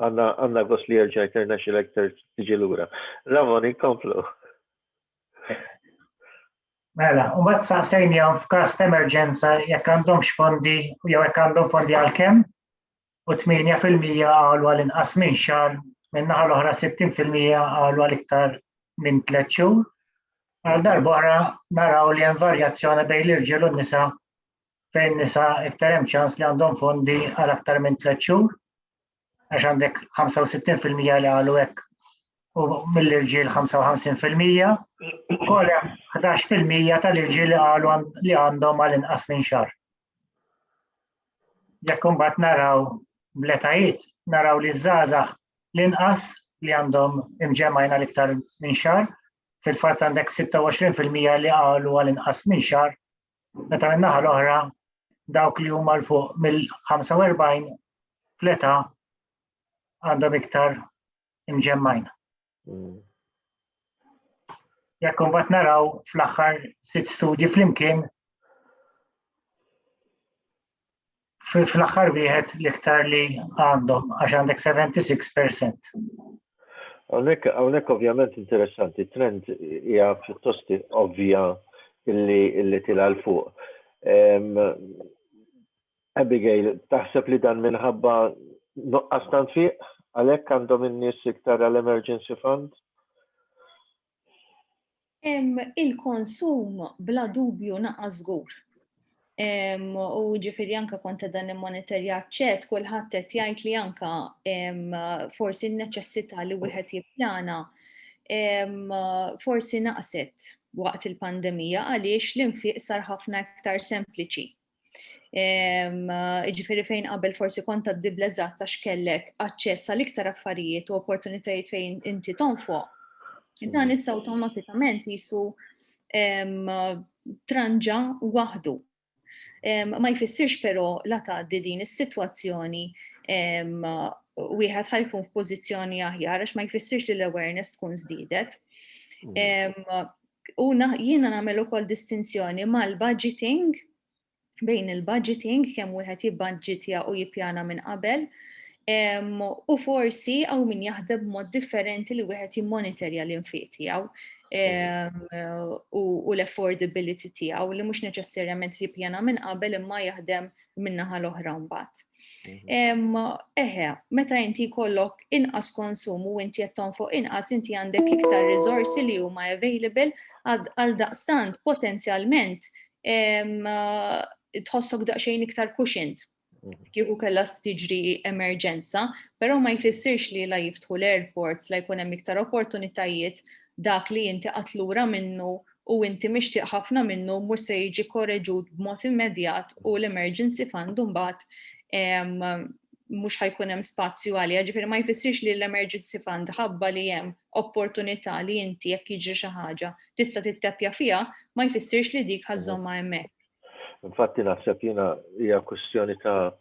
għandna gost li jerġa' irnexxilek tiġi lura. Ramon, inkomplu. Mela, u mbagħad saqsejnihom f'każ ta' emerġenza jekk għandhomx fondi jew jekk għandhom fondi għal kemm u 8% qalu għal inqas minn xahar, minn naħa l-oħra 60% qalu għal iktar minn tliet xhur. Għal darb'oħra naraw li hemm varjazzjoni bejn l-irġiel u n-nisa fejn nisa iktar hemm ċans li għandhom fondi għal aktar minn tliet xhur għax għandek 65% li qalu hekk u mill-irġiel 55%, ukoll hemm 11% tal-irġiel li qalu li għandhom għal inqas minn xahar. Jekk imbagħad naraw bl-etajiet, naraw li żgħażagħ l-inqas li għandhom imġemmajna l-iktar minn xahar, fil-fatt għandek 26% li qalu għal inqas minn xahar, meta min-naħa l-oħra dawk li huma 'l fuq mill-45 fl-età għandhom iktar imġemmajn. Mm. Jekk imbagħad naraw fl-aħħar sitt studji flimkien fl-aħħar wieħed l-iktar li għandhom għax għandek 76%. Hawnhekk hawnhekk ovvjament interessanti, trend hija pjuttost ovvja illi illi tila l fuq. Abigail, taħseb li dan minħabba nuqqas ta' nfiq għalhekk għandhom in-nies iktar għal emergency fund? Il-konsum bla dubju naqas żgur. U ġifieri anka kont dan immonitorja ċet kulħadd qed jgħid li anka forsi n-neċessità li wieħed jippjana forsi naqset waqt il-pandemija għaliex l-infiq sar ħafna iktar sempliċi. Ġifieri fejn qabel forsi kont għaddi bl-eżatt għax kellek aċċess għal iktar affarijiet u opportunitajiet fejn inti tonfoq. Dan issa awtomatikament jisu tranġa waħdu. Ma jfissirx però la tgħaddi din is-sitwazzjoni wieħed ħajkun f'pożizzjoni aħjar għax ma jfissirx li l-awareness tkun żdiedet. Mm. U jiena nagħmel ukoll distinzjoni mal-budgeting bejn il-budgeting kemm wieħed jibbaġġitja u jippjana minn qabel u forsi għaw min jaħdem b'mod differenti li wieħed jimmonitorja l-infiq tiegħu u l-affordability tiegħu li mhux neċessarjament jippjana minn qabel imma jaħdem min-naħa l-oħra mbagħad. Mhm. Eħe, meta inti jkollok inqas konsum u inti qed tonfoq inqas, inti għandek iktar riżorsi li huma available għal daqstant potenzjalment tħossok daqsxejn iktar cushioned mhm. kieku kellha tiġri emerġenza, però ma jfissirx li la jiftħu l-airports, la jkun hemm iktar opportunitajiet dak li inti qatlura minnu u inti mixtieq ħafna minnu mhux se jiġi korreġut b'mod immedjat u l-emergency fund mbagħad mhux ħajkun hemm spazju għaliha, ġifieri ma jfissirx li l-emergency fund ħabba li hemm opportunità li inti jekk jiġri xi ħaġa tista' tittepja fiha, ma jfissirx li dik ħażżomma hemmhekk. Infatti naħseb jiena hija kwestjoni ta'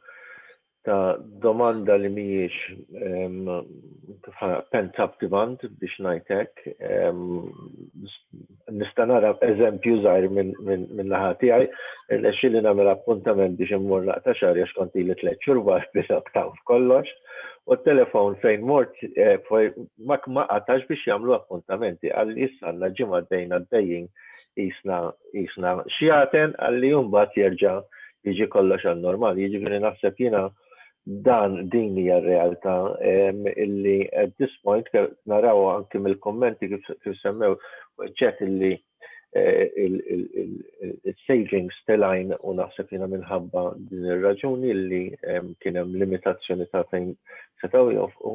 ta' domanda li mhijiex pent up demand biex ngħid hekk. Nista' nara eżempju żgħir minn naħa tiegħi, irnexxieli nagħmel appuntament biex immur naqta' xagħri għax kont ili tlett xhur bil-lockdown f'kollox, u t-telefon fejn mort ma qatax biex jagħmlu appuntamenti. Qalli issa għandna ġimgħa għaddejjin għaddejjin qisna qisna xjaten, qalli u mbagħad jerġa' jiġi kollox għan-normal. Jiġifieri naħseb jiena dan din hija r-realtà illi at this point naraw anki mill-kummenti kif semmew ċet illi il-savings telgħin u naħseb jiena minħabba din ir-raġuni li kien hemm limitazzjoni ta' fejn setgħu jonfqu.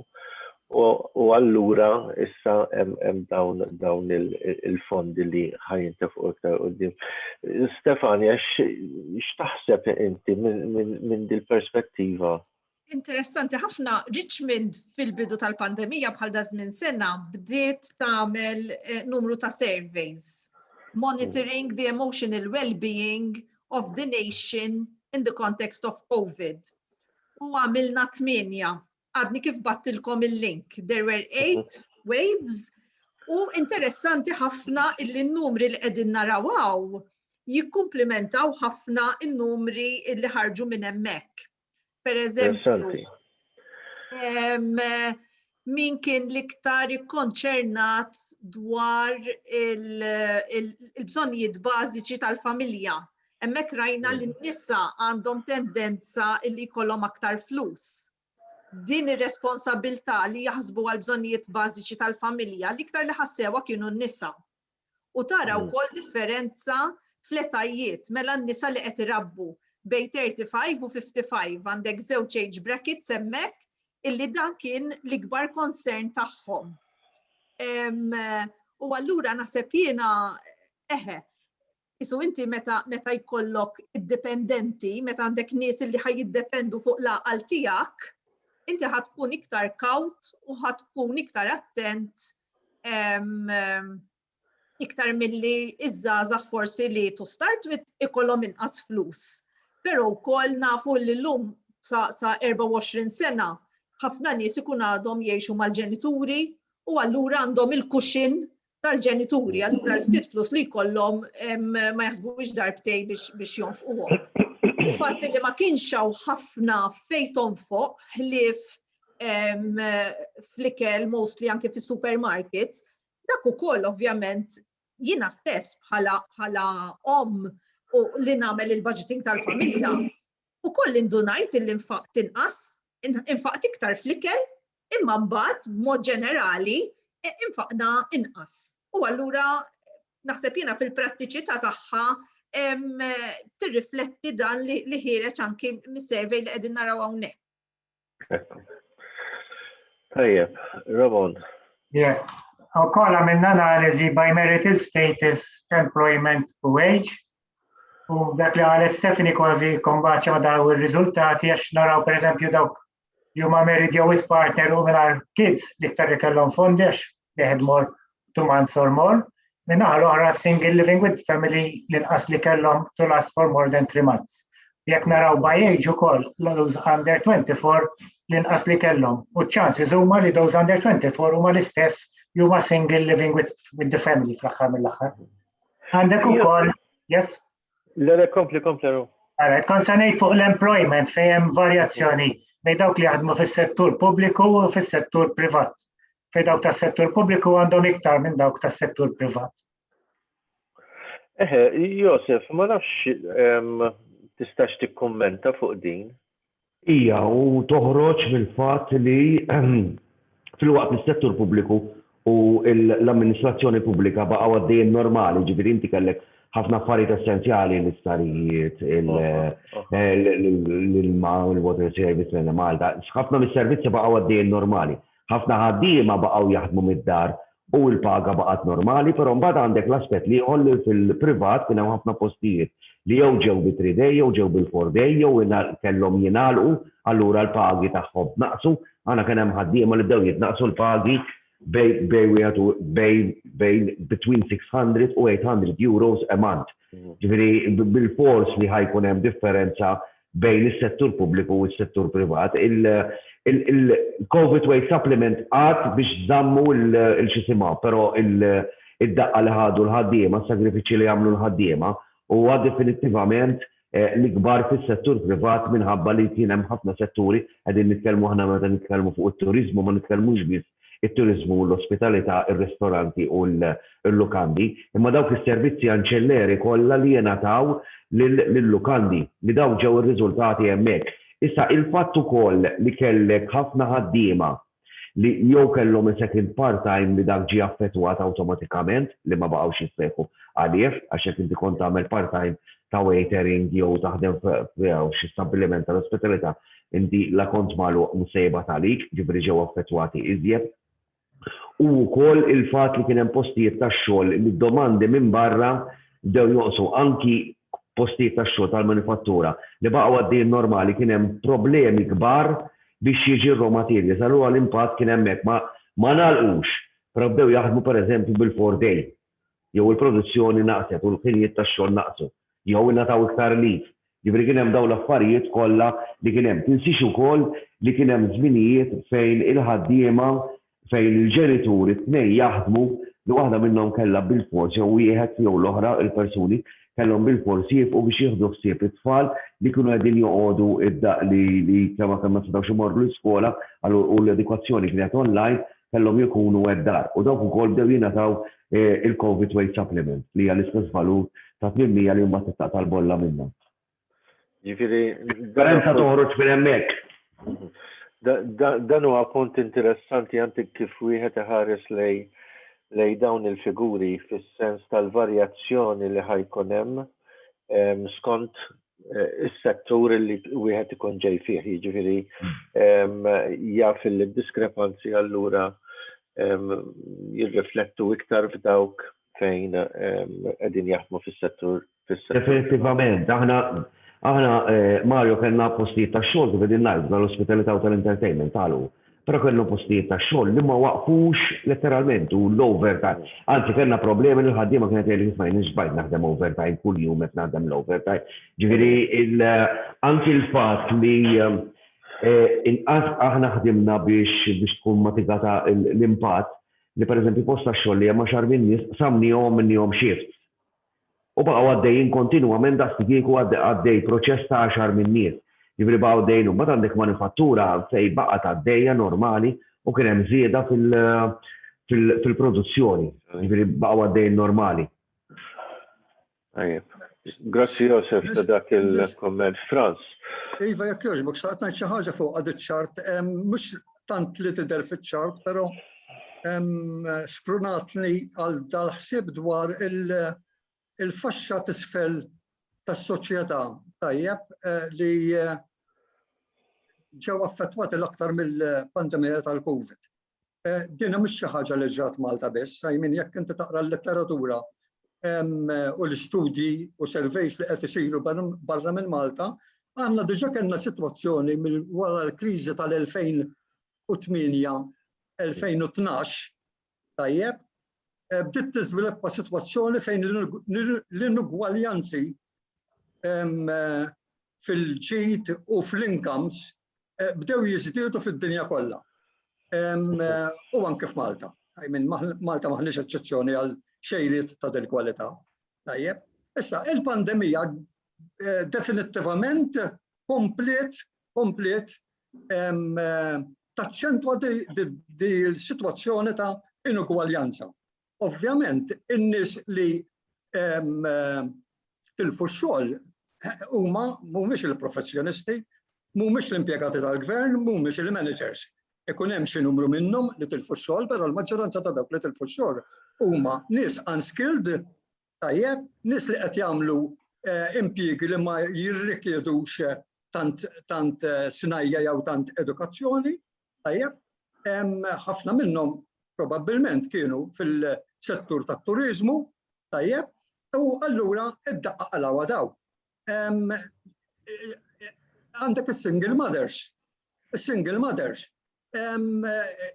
U allura issa hemm dawn dawn il-fondi li ħa jintefqu iktar quddiem. Stefania, x'taħseb inti minn dil-perspettiva? Interessanti ħafna, Richmond fil-bidu tal-pandemija bħal da żmien sena bdiet tagħmel numru ta' surveys monitoring the emotional well-being of the nation in the context of COVID. U għamilna tmienja. Għadni kif bgħattilkom il-link. There were eight waves u interessanti ħafna illi n-numri li qegħdin naraw hawn jikkumplimentaw ħafna n-numri illi ħarġu minn hemmhekk. Per eżempju, min kien l-iktar ikkonċernat dwar il-bżonnijiet bażiċi tal-familja. Hemmhekk rajna li n-nisa għandhom tendenza li jkollhom aktar flus. Din ir-responsabilità li jaħsbu għal bżonnijiet bażiċi tal-familja l-iktar li ħassewha kienu n-nisa. U tara wkoll differenza fl-etajiet mela n-nisa li qed irabbu bejn 35 u 55 għandek żewġ age brackets hemmhekk illi dan kien l-ikbar concern tagħhom. U allura naħseb jiena eħe, isu inti meta meta jkollok id-dipendenti, meta għandek nies li ħa jiddependu fuq l-għaqal tiegħek, inti ħa tkun iktar kawt u ħa tkun iktar attent iktar milli iż-żgħażagħ forsi li to start with ikollhom inqas flus. Però wkoll nafu li llum sa, sa 24 sena ħafna nies ikun għadhom jgħixu mal-ġenituri u allura għandhom il-cushion tal-ġenituri, allura l-ftit flus li jkollhom ma jaħsbux darbtej biex, biex jonfquhom. Il-fatt li ma kienx hawn ħafna fejn tonfoq ħlief fl-ikel mostly anke fis-supermarkets, dak ukoll ovvjament jiena stess bħala bħala om u li nagħmel il-budgeting tal-familja, ukoll indunajt illi nfaqt inqas, infaqt iktar fl-ikel, imma mbagħad b'mod ġenerali infaqna inqas. U allura naħseb jiena fil-prattiċità tagħha tirrifletti dan li, li ħiereġ anki mis-survey li qegħdin naraw hawnhekk. Tajjeb, Ramon. Yes. Ukoll għamilna analiżi by marital status, employment u age. U dak li qalet Stephanie kważi kombaċa ma daw ir-riżultati għax naraw pereżempju dawk li huma married jew with partner u mingħajr kids li iktar li kellhom fondi għax they had more 2 months or more. Min-naħa l-oħra single living with family l-inqas li kellhom to last for more than 3 months. Jekk naraw by age ukoll those under 24 l-inqas li kellhom. U ċ-chances huma li those under 24 huma l-istess li huma single living with, with the family fl-aħħar mill-aħħar. Għandek ukoll, yes? Le, le, kompli, kompli, Ru. Alright, kont se ngħid fuq l-employment fejn hemm varjazzjoni bejn dawk li jaħdmu fis-settur pubbliku u fis-settur privat. Fejn dawk tas-settur pubbliku għandhom iktar minn dawk tas-settur privat. Eħe, Josef, ma nafx tistax tikkummenta fuq din. Hija u toħroġ mill-fatt li filwaqt li s-settur pubbliku u l-amministrazzjoni pubblika baqgħu għaddejjin normali, ġifieri inti kellek ħafna affarijiet essenzjali, l-isptarijiet, l-ilma, il-water service, l-Enemalta, ħafna mis-servizzi baqgħu għaddejjin normali. Ħafna ħaddiema baqgħu jaħdmu mid-dar u l-paga baqgħet normali, però mbagħad għandek l-aspett l-ieħor li fil-privat kien hemm ħafna postijiet li jew ġew bi three day jew ġew bil-four day jew kellhom jingħalqu allura l-pagi tagħhom tnaqqsu. Aħna kien hemm ħaddiema li bdew jitnaqqsu l-pagi bejn bejn wieħed u bejn bejn between 600 u 800 euros a month. Ġifieri bilfors li ħa jkun hemm differenza bejn is-settur pubbliku u s-settur privat. Il-Covid Wage Supplement għad biex żammu l-xisimha, però. id-daqqa li ħadu l-ħaddiema, s-sagrifiċċji li għamlu l-ħaddiema huwa definittivament l-ikbar fis-settur privat minħabba li kien hemm ħafna setturi, qegħdin nitkellmu aħna meta nitkellmu fuq it-turiżmu ma nitkellmux biss it-turiżmu u l-ospitalità, ir-ristoranti u l-lukandi, imma dawk is-servizzi anċelleri kollha li jingħataw lil-lukandi, li dawk ġew ir-riżultati hemmhekk. Issa, il-fatt ukoll li kellek ħafna ħaddiema li jew kellhom a second part-time li dak ġie affettwat awtomatikament li ma baqgħux jissejħu għalih għax jekk inti kont tagħmel part-time ta' waitering jew taħdem f'xi stabbiliment tal-ospitalità inti la kont magħluq mhux se jibgħat għalik, ġifieri ġew affettwati iżjed. U wkoll il-fatt li kien hemm postijiet tax-xogħol li d-domandi minn barra bdew jonqsu anki postijiet tax-xogħol tal-manifattura li baqgħu għaddejjin normali kien hemm problemi kbar biex jiġi r-raw materials. Allura l-impatt kien hemmhekk. Ma ma ngħalqux, però bdew jaħdmu pereżempju bil-four day jew il-produzzjoni naqset u l-ħinijiet tax-xogħol naqsu jew ingħataw iktar leave. Jiġifieri kien hemm dawn l-affarijiet kollha li kien hemm. Tinsiex ukoll li kien hemm żminijiet fejn il-ħaddiema fejn il-ġenituri t-tnejn jaħdmu li waħda minnhom kellha bilfors jew wieħed jew l-oħra il-persuni kellhom bilfors jieqfu biex jieħdu ħsieb it-tfal li kienu qegħdin joqogħdu id-da li li kemm kemm ma setgħux imorru l-iskola u l-edukazzjoni kienet online kellhom jkunu d-dar u dawk ukoll bdew jingħataw il-Covid Wage Supplement li hija l-istess valur ta' 800 li mbagħad titqata' l-bolla minnha. Ġifieri. Differenza toħroġ minn hemmhekk. Dan huwa punt interessanti anti kif wieħed iħares lej lej dawn il-figuri fis-sens tal-varjazzjoni li ħajkun hemm skont eh, is-settur li wieħed ikun ġej fih, jiġifieri jaf li d-diskrepanzi allura jirriflettu iktar f'dawk fejn qegħdin jaħdmu fis-settur fis-settur. Definittivament, aħna aħna eh, Mario kellna postijiet ta' xogħol kif qegħdin ngħidu tal-ospitalità u tal-entertainment għalu. Però kellna postijiet ta' xogħol li ma waqfux letteralment u l-overtime. Anzi kellna problemi li l-ħaddiema kienet jgħidu kif ma jienx bajt naħdem overtime kuljum qed naħdem l-overtime. Ġifieri anki l-fatt li eh, inqas aħna ħdimna biex biex tkun matigata l-impatt li pereżempju post tax-xogħol li hemm għaxar min-nies qsamniehom minnihom shifts. U baqgħu għaddejjin kontinwament daqs li kieku għaddej proċess ta' għaxar min-nies. Jiġifieri baqgħu għaddejjin u mbagħad għandek manifattura fejn baqgħet għaddejja normali u kien hemm żieda fil-produzzjoni. Jiġifieri baqgħu għaddejjin normali. Tajjeb. Grazzi Josef ta' dak il-komment. Franz. Iva, jekk jogħġbok, xtaqt ngħid xi ħaġa fuq għad iċ-ċart, mhux tant li tidher fiċ-ċart, però xprunatni għal dal-ħsieb dwar il-faxxa t'isfel tas-soċjetà tajjeb eh, li eh, ġew affettwati l-aktar mill-pandemija tal-Covid. Eh, din mhux xi ħaġa li ġrat Malta biss, I mean jekk inti taqra l-letteratura u l-istudji u surveys li qed isiru barra minn Malta, għandna diġà kellna sitwazzjoni mill wara l-kriżi tal-2008-2012 tajjeb, eh, bdiet tiżviluppa sitwazzjoni fejn l-inugwaljanzi eh, fil-ġid u fl-incomes eh, bdew jiżdiedu fid-dinja kollha. Eh, u anke f'Malta. I mean, Malta maħniex eċċezzjoni għal xejriet ta' del kwalità. Tajjeb. Issa, il-pandemija eh, definittivament kompliet kompliet taċċentwa di l-situazzjoni ta' inugwaljanza. Ovvjament, in-nies li tilfu x-xogħol huma mhumiex il-professjonisti, mhumiex l-impjegati tal-gvern, mhumiex il-managers. Ikun hemm xi numru minnhom li tilfu x-xogħol, però l-maġġoranza ta' dawk li tilfu x-xogħol huma nies unskilled, tajjeb, nies li qed jagħmlu eh, impjiegi li ma jirrikjedux tant tant eh, snajja jew tant edukazzjoni, Tajjeb, ħafna minnhom probabbilment kienu fil-settur tat-turiżmu, tajjeb, u allura id-daqqa qalgħuha daw. Għandek is-single mothers. Is-single mothers.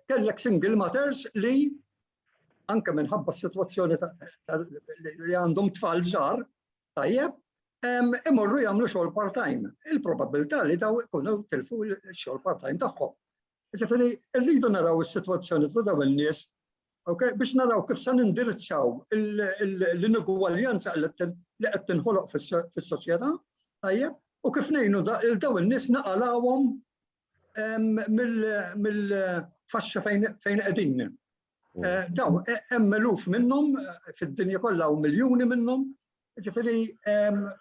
Kellek single mothers li anke minħabba s-sitwazzjoni li għandhom tfal żgħar, tajjeb, imorru jagħmlu xogħol part-time. Il-probabilità li daw ikunu tilfu x-xogħol part-time tagħhom. Ġifieri rridu naraw is-sitwazzjoni ta' dawn in-nies. Okay? Biex naraw kif se nindirizzaw l-inugwaljanza li qed tinħoloq fis-soċjetà, tajjeb, u kif ngħinu daw in-nies naqalawhom mill-faxxa fejn qegħdin. Mm. Eh, daw, eh, hemm eluf minnhom eh, fid-dinja kollha u miljuni minnhom, ġifieri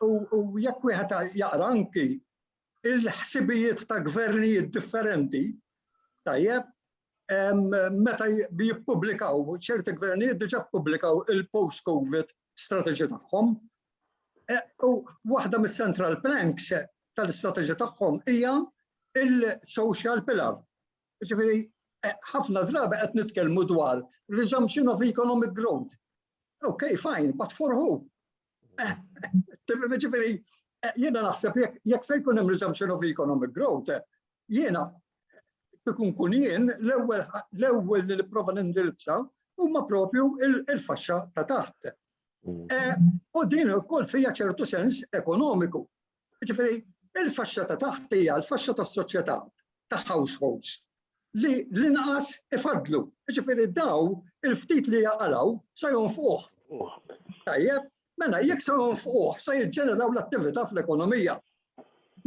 u jekk wieħed jaqra anki il-ħsibijiet ta' gvernijiet differenti, tajjeb, meta jippubblikaw, ċerti gvernijiet diġà ppubblikaw il-post-COVID strategy tagħhom. E, u waħda mis-central planks tal-istrateġija tagħhom hija il-social pillar. Ġifieri, e, ħafna drabi qed nitkellmu dwar resumption of economic growth. Okay, fine, but for who? Ġifieri, eh, jiena naħseb jekk se jkun hemm resumption of economic growth, eh, jiena ikun kun jien l-ewwel li nipprova nindirizza huma propju il-faxxa ta' taħt. Mm. Eh, u din ukoll fija ċertu sens ekonomiku. Ġifieri, il-faxxa ta' taħt hija l-faxxa tas-soċjetà ta' households li l-inqas ifaddlu. Ġifieri daw il-ftit li jaqalgħu se jonfuq. Tajjeb, mela jekk se jonfuq se jiġġeneraw l-attività fl-ekonomija.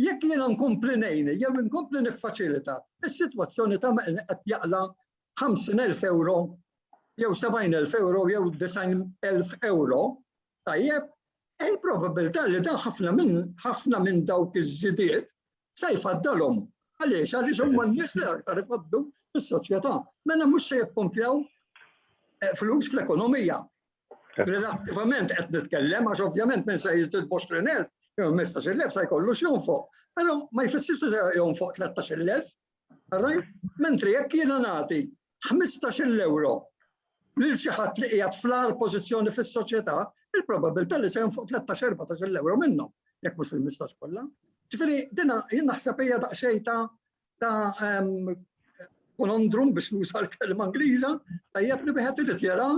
Jekk jiena nkompli ngħin jew inkompli niffaċilita is-sitwazzjoni ta' min qed jaqla' 50,000 euro jew 70,000 euro jew 90,000 euro, tajjeb, il-probabilità li dan ħafna minn ħafna minn dawk iż-żidiet se jfaddalhom. Għaliex? Għaliex huma n-nies li aktar ifaddu fis-soċjetà. Mela mhux se jippompjaw eh, flus fl-ekonomija. Relattivament qed nitkellem għax ovvjament minn se jiżdied b'20,000 jew 15,000 se jkollu x'jonfoq. Però ma jfissirx se jonfoq 13,000. Right? Mentri jekk jiena nagħti 15 euro lil xi ħadd li qiegħed fl-agħar pożizzjoni fis-soċjetà, il-probabilità li se jonfoq 13-14 euro minnhom, jekk mhux il-mistax kollha. Ġifieri dina jien naħseb hija daqsxejn ta' ta' ehm, conundrum biex nuża l-kelma Ingliża, tajjeb li wieħed irid jara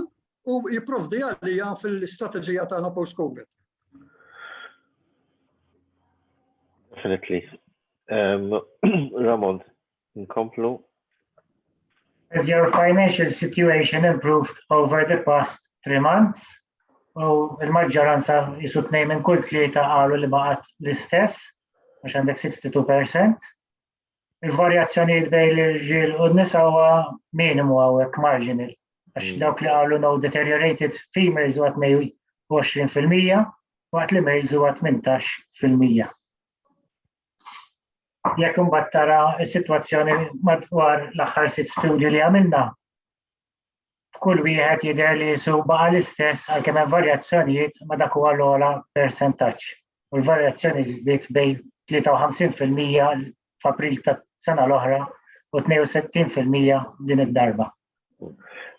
u jipprovdi għalija fil-istrateġija tagħna post-COVID. Definitely. Um, Ramon, nkomplu. Has your financial situation improved over the past 3 months? U il-maġġoranza jisu tnejn minn kull tlieta qalu li baqgħet l-istess, għax għandek 62%. Il-varjazzjonijiet bejn l-irġiel u n-nisa huwa minimu hawnhekk marginal. Għax dawk li qalu no deteriorated females huwa 22% waqt li males huwa 18%. Jekk imbagħad tara s-sitwazzjoni madwar l-aħħar sitt studju li għamilna, f'kull wieħed jidher li jisu baqa' l-istess għalkemm hemm varjazzjonijiet ma dak huwa l-ogħla persentaġġ. U l-varjazzjoni żdiet bejn 53% f'April tas-sena l-oħra u 62% din id-darba.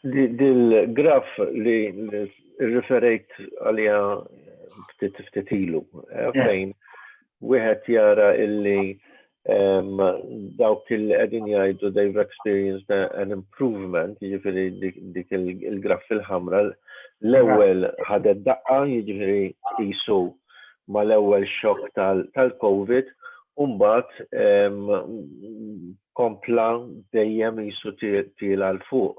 Dil-graf li rriferejt għaliha ftit ftit ilu, eh, fejn wieħed jara illi dawk il qegħdin jgħidu they've experienced an improvement, jiġifieri dik il-graf fil-ħamra, l-ewwel ħadet daqqa, jiġifieri qisu mal-ewwel xokk tal-COVID, u mbagħad kompla dejjem qisu tiela' 'l fuq.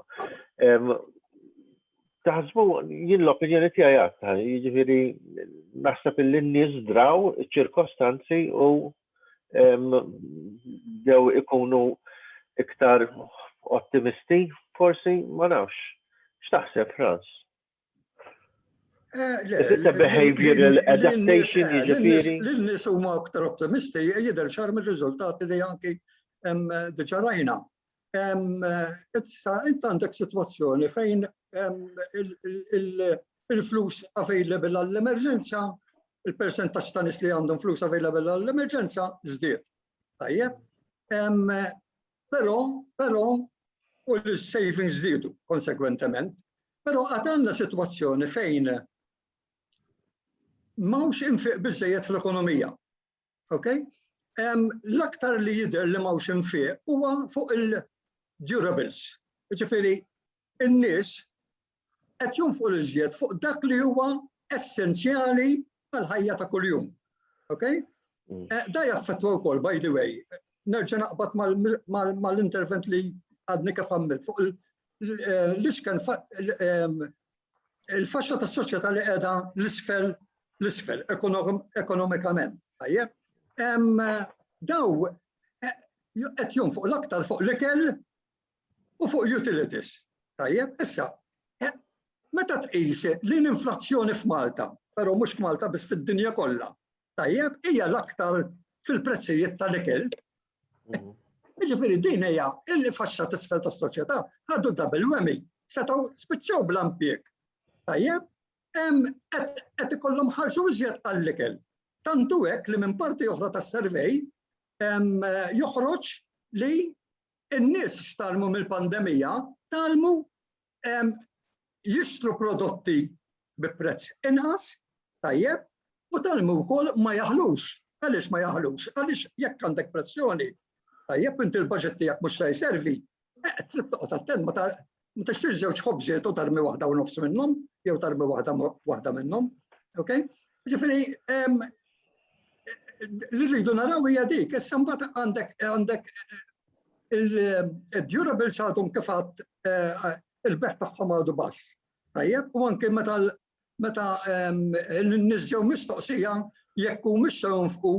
Taħsbu, jien l-opinjoni tiegħi għadha, jiġifieri naħseb illi n-nies draw iċ-ċirkostanzi u bdew ikunu iktar ottimisti, forsi, ma nafx. X'taħseb, Frans? Eh, Is it a behavioral adaptation, eh, jiġifieri? Lin-nies huma aktar ottimisti jidher ċar mir-riżultati li anki diġà rajna. Issa int għandek sitwazzjoni fejn il-flus available għall-emerġenza, il-persentaġġ ta' nies li għandhom flus available għall-emerġenza żdied. Tajjeb. Però, però, u l-savings żdiedu konsegwentement. Però għad għandna sitwazzjoni fejn m'hawnx infiq biżejjed fl-ekonomija. Ok? L-aktar li jidher li m'hawnx infiq huwa fuq il-durables. Ġifieri, in-nies qed jonfqu l-iżjed fuq dak li huwa essenzjali għal-ħajja ta' kuljum. Ok? Mm. Eh, da jaffettwa wkoll, by the way, nerġa' naqbad mal-intervent li għadni kif għamilt fuq. l-isken il-faxxa tas-soċjetà li qiegħda l-isfel l-isfel ekonomikament. Tajjeb. Daw eh, qed jonfuq l-aktar fuq l-ikel u fuq utilities. Tajjeb, issa, eh, meta tqis li l-inflazzjoni f'Malta, però mhux f'Malta biss fid-dinja kollha, tajjeb, hija l-aktar fil-prezzijiet tal-ikel. Mhm. Jiġifieri din hija il-faxxa t'isfel tas-soċjetà ħadu double whammy, setgħu spiċċaw bla impjieg. Tajjeb, qed ikollhom ħarsu iżjed għall-ikel. Tantu hekk li minn parti oħra tas-survey joħroġ li n-nies x'talmu mill-pandemija, talmu jixtru prodotti bi prezz inqas, tajjeb, u talmu wkoll ma jaħlux. Għaliex ma jaħlux? Għaliex jekk għandek pressjoni, tajjeb inti l-budget tiegħek mhux se jservi, eh, trid toqgħod attent ma tixtrix żewġ ħobżiet u tarmi waħda u nofs minnhom, jew tarmi waħda waħda minnhom. Ok? Ġifieri, li rridu naraw hija dik, issa mbagħad għandek għandek il-durables għadhom kif għad eh, il-beħ tagħhom għadu baxx. Tajjeb, u anke meta meta n-nies ġew mistoqsija jekk hu mhux se jonfqu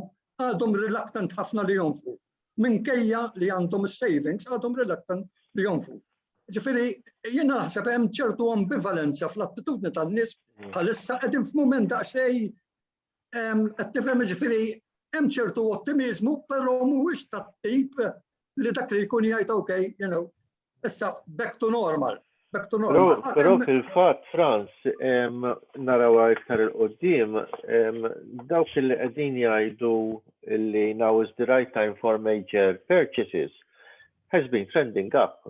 għadhom reluctant ħafna li jonfqu. Minkejja li għandhom is-savings għadhom reluctant li jonfqu. Ġifieri jiena naħseb hemm ċertu ambivalenza fl-attitudni tan-nies mm. bħalissa qegħdin f'mument daqsxejn Qed tifhem ġifieri hemm ċertu ottimiżmu, però mhuwiex tat-tip li dak li jkun jgħid okay, you know, issa back to normal. Back to normal. Però fil-fatt, Franz, naraw iktar il-qoddim, dawk li qegħdin jgħidu li now is the right time for major purchases has been trending up.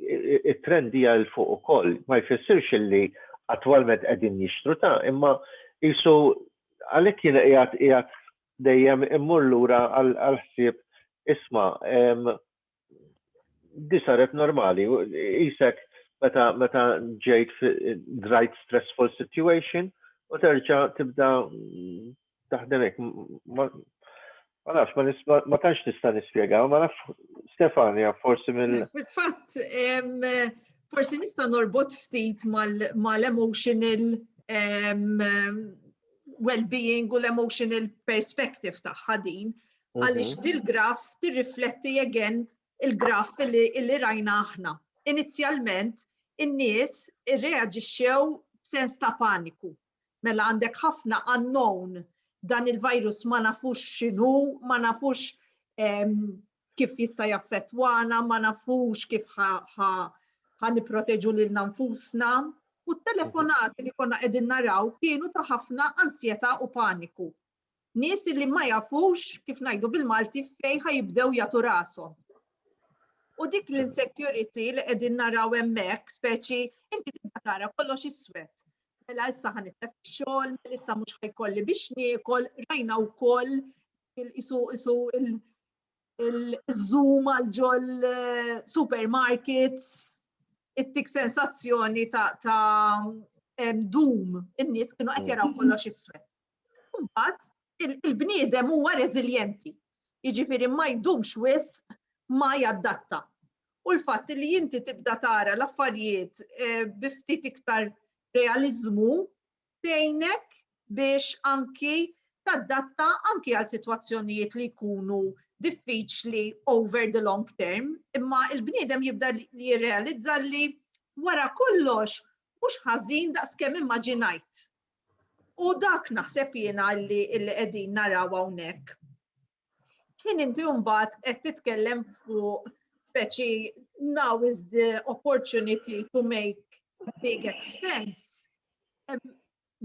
It-trend hija 'l fuq ukoll. Ma jfissirx illi attwalment qegħdin jixtru ta' imma qisu għalhekk jien qiegħed qiegħed dejjem immur lura għall-ħsieb isma' di saret normali. Qisek meta meta ġejt drajt stressful situation u terġa' tibda taħdem hekk. Ma nafx, ma tantx nista' nispjega, ma nafx Stefania forsi mill. Fil-fatt, forsi nista' norbot ftit mal-emotional well-being u l-emotional perspective tagħha din, għaliex mhm. dil-graf tirrifletti again il-graf li rajna aħna. Inizjalment, in-nies irreaġixxew b'sens ta' paniku. Mela għandek ħafna unknown dan il-virus ma nafux x'inhu, ma nafux kif jista' jaffettwana, ma nafux kif ħa nipproteġu lilna nfusna. U t-telefonati li konna qegħdin naraw kienu ta' ħafna ansjetà u paniku. Nies li ma jafux kif ngħidu bil-Malti fejn ħa jibdew jagħtu rashom. U dik l-insecurity li qegħdin naraw hemmhekk, speċi inti tibda tara kollox iswed. Mela issa ħa nitlef xogħol, mela issa mhux ħa jkolli biex niekol, rajna wkoll isu isu il-zoom għal ġol eh, supermarkets, ittik sensazzjoni ta' ta' doom, in-nies kienu qed jaraw kollox iswed. Mbagħad il-bniedem huwa reżiljenti. Jiġifieri ma jdumx wisq ma jadatta. U l-fatt li inti tibda tara l-affarijiet eh, bi ftit iktar realizmu tgħinek biex anki tadatta anki għal sitwazzjonijiet li jkunu diffiċli over the long term, imma il-bniedem jibda li jirrealizza li wara kollox mhux ħażin daqskemm immaġinajt. U dak naħseb jiena li qegħdin naraw hawnhekk. Kien inti mbagħad qed titkellem fuq speċi now is the opportunity to make a big expense.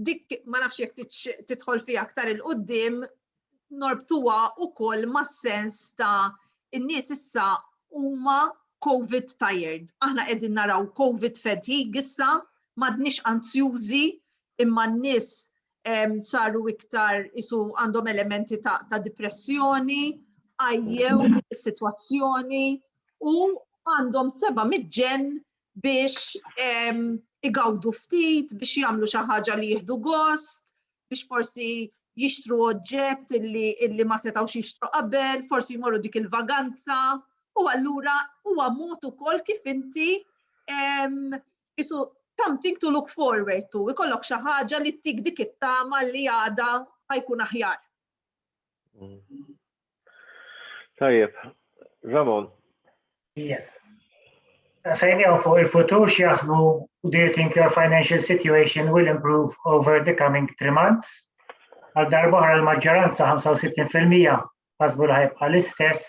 Dik ma nafx jekk tidħol fiha aktar il-qudiem norbtuha ukoll mas-sens ta' in-nies issa huma COVID tired. Aħna qegħdin naraw COVID fatigue issa, m'għadniex anzjużi imma n-nies saru iktar isu għandhom elementi ta', ta depressjoni, għajjew is-sitwazzjoni u għandhom seba' miġġen biex igawdu ftit, biex jagħmlu xi ħaġa li jieħdu gost, biex forsi jixtru oġġett illi, illi ma setgħux jixtru qabel, forsi jmorru dik il-vaganza, u allura huwa mod ukoll kif inti Isu something to look forward to, ikollok xi ħaġa li tik dik it-tama li għada ħajkun aħjar. Tajjeb, Ramon. Yes. Sejnijom fuq il-futur x'jaħsbu do you think your financial situation will improve over the coming 3 months? Għal darba l-maġġoranza, 65%, ħasbu li ħajbqa' l-istess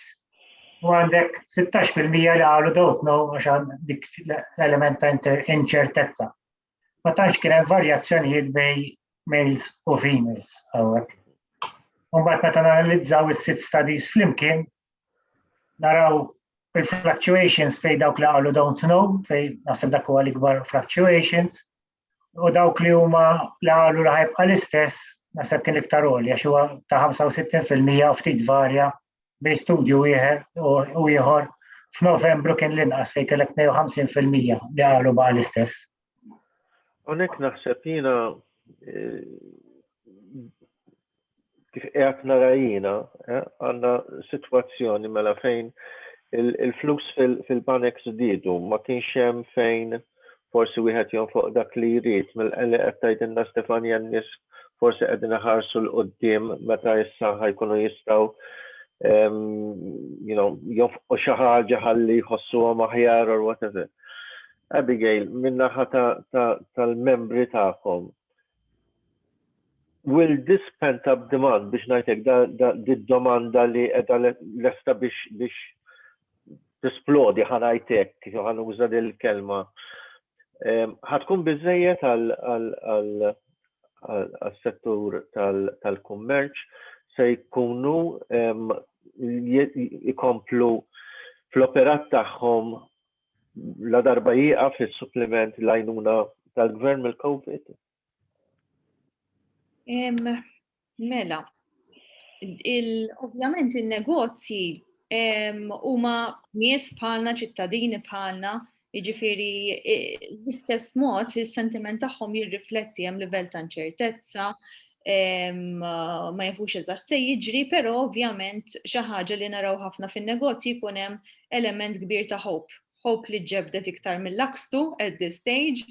u għandek 16% li qalu don't know għax dik l-element ta' inċertezza. Ma tantx kien hemm varjazzjonijiet bejn males u females hawnhekk. Mbagħad meta nanalizzaw is-sitt studies flimkien, naraw il-fluctuations fej dawk li qalu don't know, fej naħseb dak huwa l-ikbar fluctuations, u dawk li huma li qalu li ħajbqa' l-istess naħseb kien iktar għoli għax huwa ta' 65% u ftit varja bejn studju wieħed u ieħor. F'Novembru kien l-inqas fejn kellek 52% li qalu baqa' l-istess. Hawnhekk naħseb jiena kif qiegħed nara jiena, għandna sitwazzjoni mela fejn il-flus fil-banek żdiedu, ma kienx hemm fejn forsi wieħed jonfoq dak li jrid. Mill-li qed tgħidilna Stefania, n-nies forsi qegħdin iħarsu 'l quddiem meta issa ħa jkunu jistgħu jonfqu xi ħaġa ħalli jħossuhom aħjar or whatever. Abigail, min-naħa tal-membri tagħkom, will this pent up demand, biex ngħidlek, di domanda li qiegħda lesta biex tisplodi, ħa ngħidlek, ħa nuża dil-kelma, ħa tkun biżejjed għal-settur tal-kummerċ? Se jkunu ikomplu fl-operat tagħhom la darba jieqaf il-supplement, l-għajnuna tal-gvern mill-COVID? Mela, ovvjament il-negozji huma nies bħalna, ċittadini bħalna, jiġifieri l-istess mod il-sentiment tagħhom jirrifletti hemm livell ta' inċertezza, ma jafux eżatt se jiġri, però ovvjament xi ħaġa li naraw ħafna fin-negozji jkun hemm element kbir ta' hope. Hope li ġebdet iktar mill-lakstu at this stage.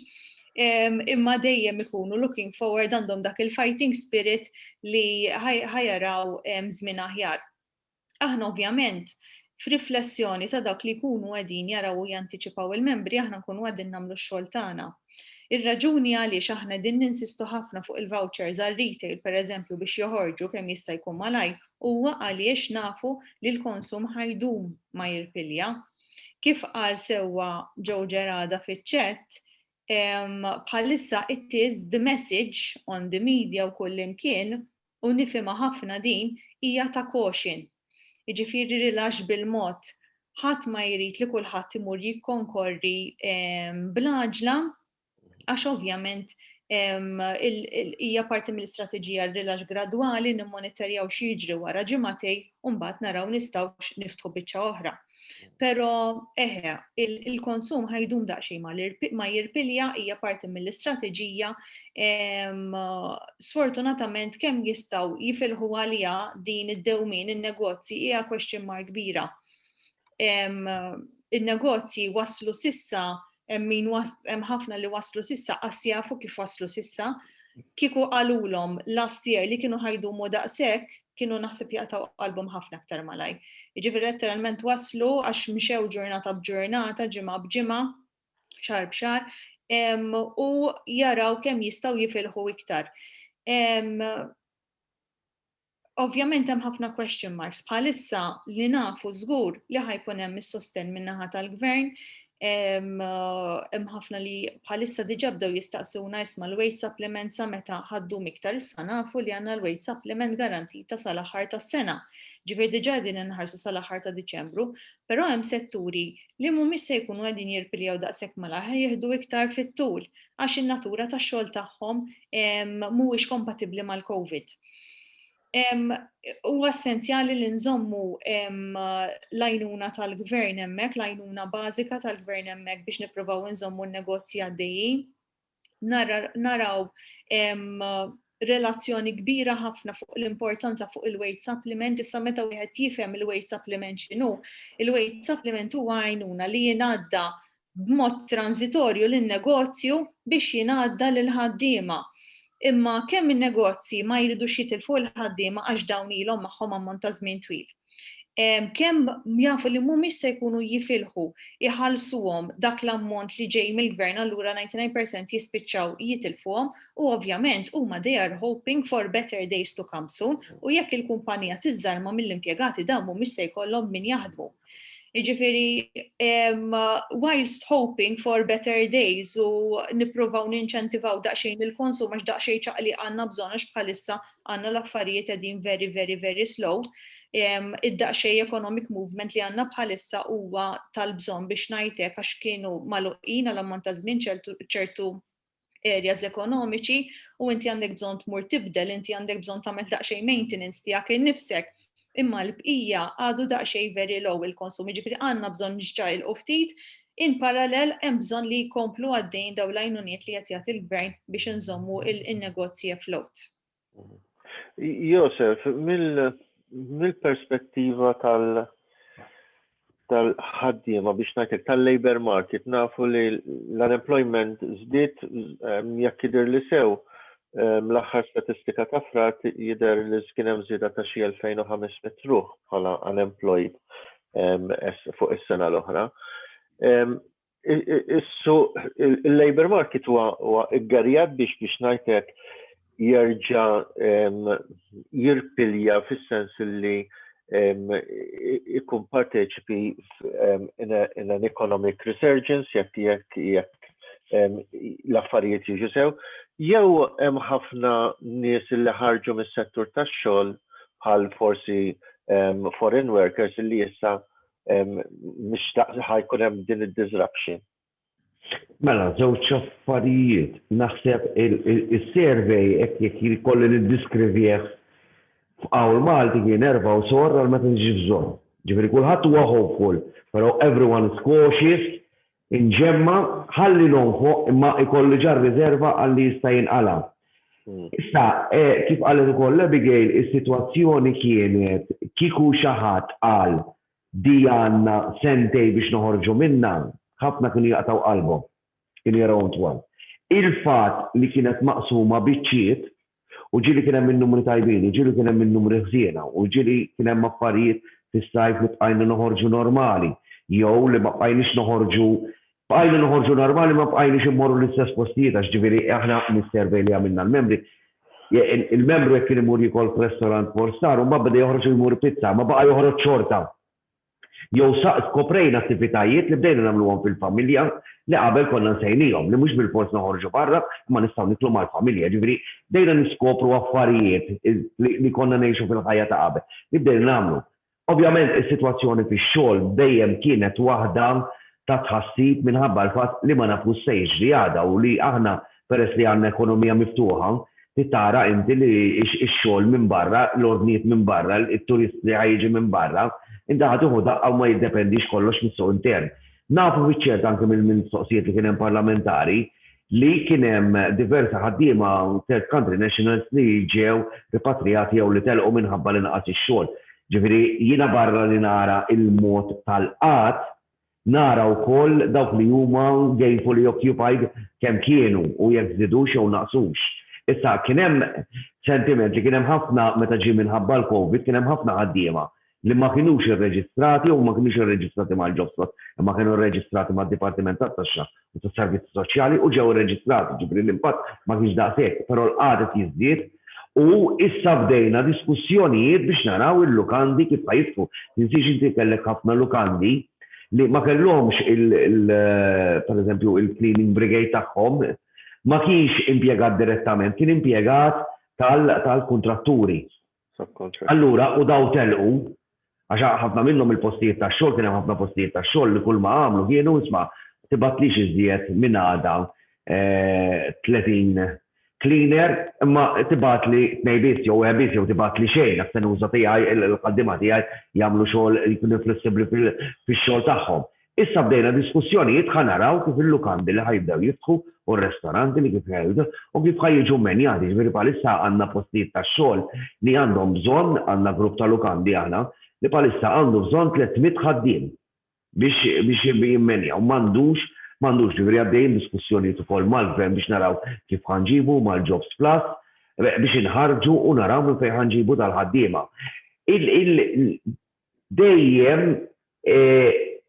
Imma dejjem ikunu looking forward, għandhom dak il-fighting spirit li ħa jaraw żmien aħjar. Aħna ovvjament f'riflessjoni ta' dak li jkunu qegħdin jaraw u jantiċipaw il-membri, aħna nkunu qegħdin nagħmlu x-xogħol tagħna. Ir-raġuni għaliex aħna din ninsistu ħafna fuq il-vouchers għal retail, per eżempju, biex joħorġu kemm jista' jkun malaj, huwa għaliex nafu li l-konsum ħa jdum ma jirpilja. Kif qal sewwa Joe Gerada fiċ-chat, bħalissa it is the message on the media u kullimkien, u nifhimha ħafna din, hija ta' caution. Jiġifieri rilax bil-mod. Ħadd ma jrid li kulħadd imur jikkonkorri bl-għaġla għax ovvjament hija parti mill-istrateġija rilax gradwali, nimmonitorjaw x'jiġri wara ġimagħtejn u mbagħad naraw nistgħux niftħu biċċa oħra. Però eħe, il-konsum ħa jdum daqsxejn ma jirpilja, hija parti mill-istrateġija. Sfortunatament kemm jistgħu jifilħu għalija din id-dewmin in-negozji hija question mark kbira. Il-negozji waslu s'issa, hemm ħafna li waslu s'issa qas jafu kif waslu s'issa. Kieku qalulhom last year li kienu ħa jdumu daqshekk, kienu naħseb jaqtgħu qalbhom ħafna aktar malaj. Jiġifieri letteralment waslu għax mxew ġurnata b'ġurnata, ġimgħa b'ġimgħa, xahar b'xahar, u jaraw kemm jistgħu jifilħu iktar. Ovvjament hemm ħafna question marks. Bħalissa li nafu żgur li ħa jkun hemm is-sostenn min-naħa tal-gvern. Hemm ħafna li bħalissa diġà bdew jistaqsuna, isma' l-wage supplement sa meta ħa ddum iktar? Issa nafu li għandna l-wage supplement garantita sal-aħħar tas-sena. Ġifieri diġà qegħdin inħarsu sal-aħħar ta' Diċembru, però hemm setturi li mhumiex se jkunu qegħdin jirpiljaw daqshekk malajr, jieħdu iktar fit-tul għax in-natura tax-xogħol tagħhom mhuwiex kompatibbli mal-COVID. Huwa essenzjali li nżommu l-għajnuna tal-gvern hemmhekk, l-għajnuna bażika tal-gvern hemmhekk biex nippruvaw nżommu n-negozji għaddejjin. Naraw relazzjoni kbira ħafna fuq l-importanza fuq il-wage supplement. Issa meta wieħed jifhem il-wage supplement x'inhu, il-wage supplement huwa għajnuna li jingħadda b'mod transitorju lin-negozju biex jingħadda lill-ħaddiema. Imma kemm in-negozji ma jridux jitilfu l-ħaddiema għax dawn ilhom magħhom ammont ta' żmien twil. Kemm jafu li mhumiex se jkunu jifilħu iħallsuhom dak l-ammont li ġej mill-gvern, allura 99% jispiċċaw jitilfuhom u ovvjament huma they are hoping for better days to come soon u jekk il-kumpanija tiżżarma mill-impjegati, dawn mhumiex se jkollhom min jaħdmu. Jiġifieri, whilst hoping for better days u nippruvaw ninċentivaw daqsxejn il-konsum għax daqsxejn ċaqliq għandna bżonn, għax bħalissa għandna l-affarijiet qegħdin very, very, very slow. Id-daqsxejn economic movement li għandna bħalissa huwa tal-bżonn, biex ngħidlek, għax kienu magħluqin għal ammont ta' żmien ċertu areas ekonomiċi u inti għandek bżonn tmur tibdel, inti għandek bżonn tagħmel daqsxejn maintenance tiegħek innifsek. Imma l-bqija għadu daqsxejn very low il-konsum, jiġifieri għandna bżonn nixġajlqu ftit. In parallel hemm bżonn li jkomplu għaddejn dawn l-għajnuniet li qed jagħti l-gvern biex inżommu il-negozji afloat. Josef, mill-perspettiva tal-ħaddiema, biex ngħidlek, tal-labor market, nafu li l-unemployment żdied. Jekk jidher li sew l-aħħar statistika ta' Frar, jidher li kien hemm żieda ta' xi 2500 ruħ bħala unemployed fuq is-sena l-oħra. Issu il-labor market huwa iggarjat biex ngħidlek jerġa' jirpilja, fis-sens li ikun parteċipi in an economic resurgence jekk l-affarijiet jiġu sew, jew hemm ħafna nies li ħarġu mis-settur tax-xogħol, bħal forsi foreign workers, li issa mhix ħa jkun hemm din id-disruption? Mela, żewġ affarijiet. Naħseb il-survey, jekk jkolli niddiskrivih f'qawl Malti, kien erfa' u sorr għal meta tiġi bżonn. Ġifieri kulħadd huwa hopeful, però everyone is cautious, inġemma, ħalli nonfoq imma ikolli ġar riserva għal li jista' jinqala. Issa, kif qalet ukoll Abigail, is-sitwazzjoni kienet kieku xi ħadd qal di għandna sentejn biex noħorġu minna, ħafna kienu jaqtaw qalbhom, kienu jarawhom twal. Il-fatt li kienet maqsuma biċċiet, u ġieli kien hemm in-numri tajbin, u ġieli kien hemm in-numri ħżiena, u ġieli kien hemm affarijiet fis-sajf li bqajna noħorġu normali, jew li ma bqajniex noħorġu, bqajna noħorġu normali, ma bqajniex immorru l-istess postijiet, għax ġifieri aħna mis-survey li għamilna l-membri, il-membru jekk kien imur jikol f'restaurant four star, u mbagħad beda joħroġ u jmur pizza, ma baqa' joħroġ xorta. Jew skoprejna attivitajiet li bdejna nagħmluhom fil-familja li qabel konna nsejnihom, li mhux bil-fors noħorġu barra, imma nistgħu niklu mal-familja. Ġifieri bdejna niskopru affarijiet li konna ngħixu fil-ħajja ta' qabel, li bdejna nagħmlu. Ovvjament is-sitwazzjoni fix-xogħol dejjem kienet waħda ta' tħassib minħabba l-fatt li ma nafux se jiġri għada u li aħna, peress li għandna ekonomija miftuħa, trid tara inti li x-xogħol minn barra, l-ordnijiet minn barra, it-turist li ħa jiġi minn barra, inti ħa tieħu daqqa u ma jiddependix kollox mis-suq intern. Nafu fiċ-ċert anke mill-mistoqsijiet li kien hemm parlamentari li kien hemm diversi ħaddiema third country nationals li ġew ripatrijati jew li telqu minħabba li naqas ix-xogħol. Ġifieri jiena barra li nara il-mod tal-qgħad, nara wkoll dawk li huma gainfully occupied kemm kienu u jekk żdidux jew naqsux. Issa kien hemm sentiment li kien hemm ħafna, meta ġie minħabba l-Covid, kien hemm ħafna ħaddiema li ma kinux irreġistrati u ma kinux irreġistrati mal-Jobsplus imma kienu rreġistrati mad-Dipartiment tat-Taxxa u tas-Servizzi Soċjali u ġew irreġistrati, ġifieri l-impatt ma kienx daqshekk, però l-qgħad qed jiżdied u issa bdejna diskussjonijiet biex naraw il-lukandi kif ħa jiftħu. Tinsiex inti kellek ħafna lukandi li ma kellhomx il pereżempju il-cleaning brigade tagħhom ma kienx impjegat direttament, kien impjegat tal-kuntratturi. Allura, u daw telqu, għax ħafna minnhom il-postijiet tax-xogħol, kien hemm ħafna postijiet tax-xogħol li kull ma għamlu kienu, "Isma', tibgħatlix iżjed minn għada 30 cleaner, imma tibgħatli tnej biss jew wieħed biss jew tibgħatli xejn, għax se nuża tiegħi il-ħaddiema tiegħi jagħmlu xogħol, jkunu flessibbli fix-xogħol tagħhom." Issa bdejna diskussjonijiet, ħa naraw kif il-lukandi li ħa jibdew jiftħu u r-restoranti li kif ħa u kif ħa jiġu mmenjati. Ġifieri bħalissa għandna postijiet tax-xogħol li għandhom bżonn, għandna grupp ta' lukandi aħna li bħalissa għandu bżonn 300 ħaddiem biex jimmenjaw. M'għandux. m'għandux ġifieri għaddejjin diskussjonijiet ukoll mal-gvern biex naraw kif ħa nġibu mal-Jobs Plus biex inħarrġu u naraw minn fejn ħa nġibu dal-ħaddiema. Dejjem,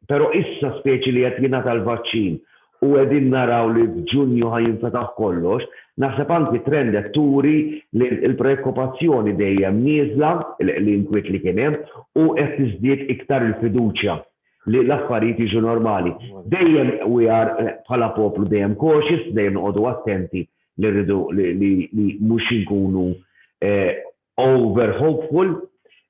però issa speċi li qed jingħata l-vaċċin u qegħdin naraw li f'Ġunju ħa jinfetaħ kollox, naħseb anki trend qed turi li l-preokkupazzjoni dejjem nieżla, l-inkwiet li kien hemm, u qed tiżdied iktar il-fiduċja li l-affarijiet jiġu normali. Dejjem we are bħala poplu dejjem cautious, dejjem noqogħdu attenti li rridu li mhux inkunu over hopeful,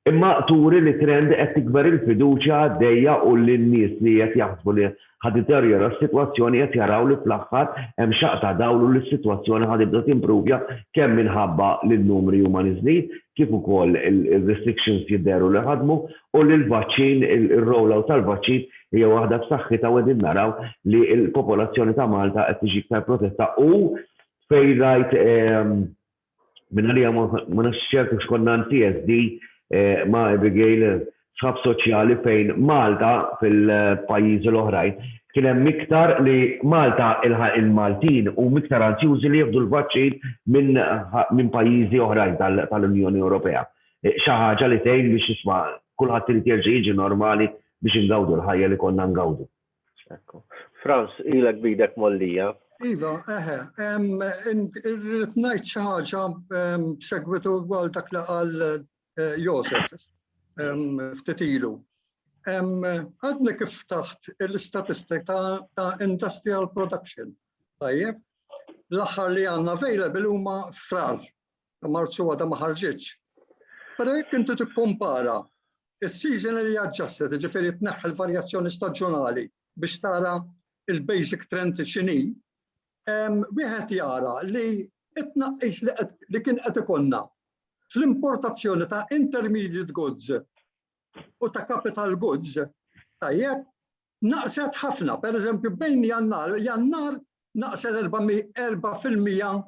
imma turi li trend qed tikber il-fiduċja għaddejja u li n-nies li qed jaħsbu li ħa tiddeterjora s-sitwazzjoni qed jaraw li fl-aħħar hemm xaqq ta' dawl u li s-sitwazzjoni ħa tibda timpruvja kemm minħabba li n-numri huma niżlin kif ukoll il-restrictions jidheru li ħadmu u li l-vaċċin, ir-roll out tal-vaċċin hija waħda b'saħħitha u qegħdin naraw li l-popolazzjoni ta' Malta qed tiġi iktar protetta u fejn rajt Minn għalija ma nafx ċertu x'konna CSD eh, ma' Abigail sħab soċjali fejn Malta fil-pajjiżi l-oħrajn kien hemm iktar li Malta il-Maltin u iktar anzjużi li jieħdu l-vaċċin minn pajjiżi oħrajn tal-Unjoni Ewropea. Eh, xi ħaġa li tgħin biex isma' kulħadd irid jerġa' jiġi normali biex ingawdu l-ħajja li konna ngawdu. Ekku. Franz, ilek bidek mollija. Iva, eħe, irrid ngħid xi ħaġa b'segwitu għal dak li qal eh, Josef ftit ilu. Għadni kif taħt l-istatistik ta' industrial production. Tajjeb, l-aħħar li għandna available huma frar. ta' Marzu għadha ma ħarġitx. Però jekk inti tikkumpara is-seasonally adjusted, jiġifieri tneħħi l-varjazzjoni staġjonali biex tara il-basic trend x'inhi, wieħed jara li t-tnaqqis li kien qed ikollna fl-importazzjoni ta' intermediate goods u ta' capital goods, tajjeb, naqset ħafna. Per eżempju, bejn Jannar, Jannar naqset 4%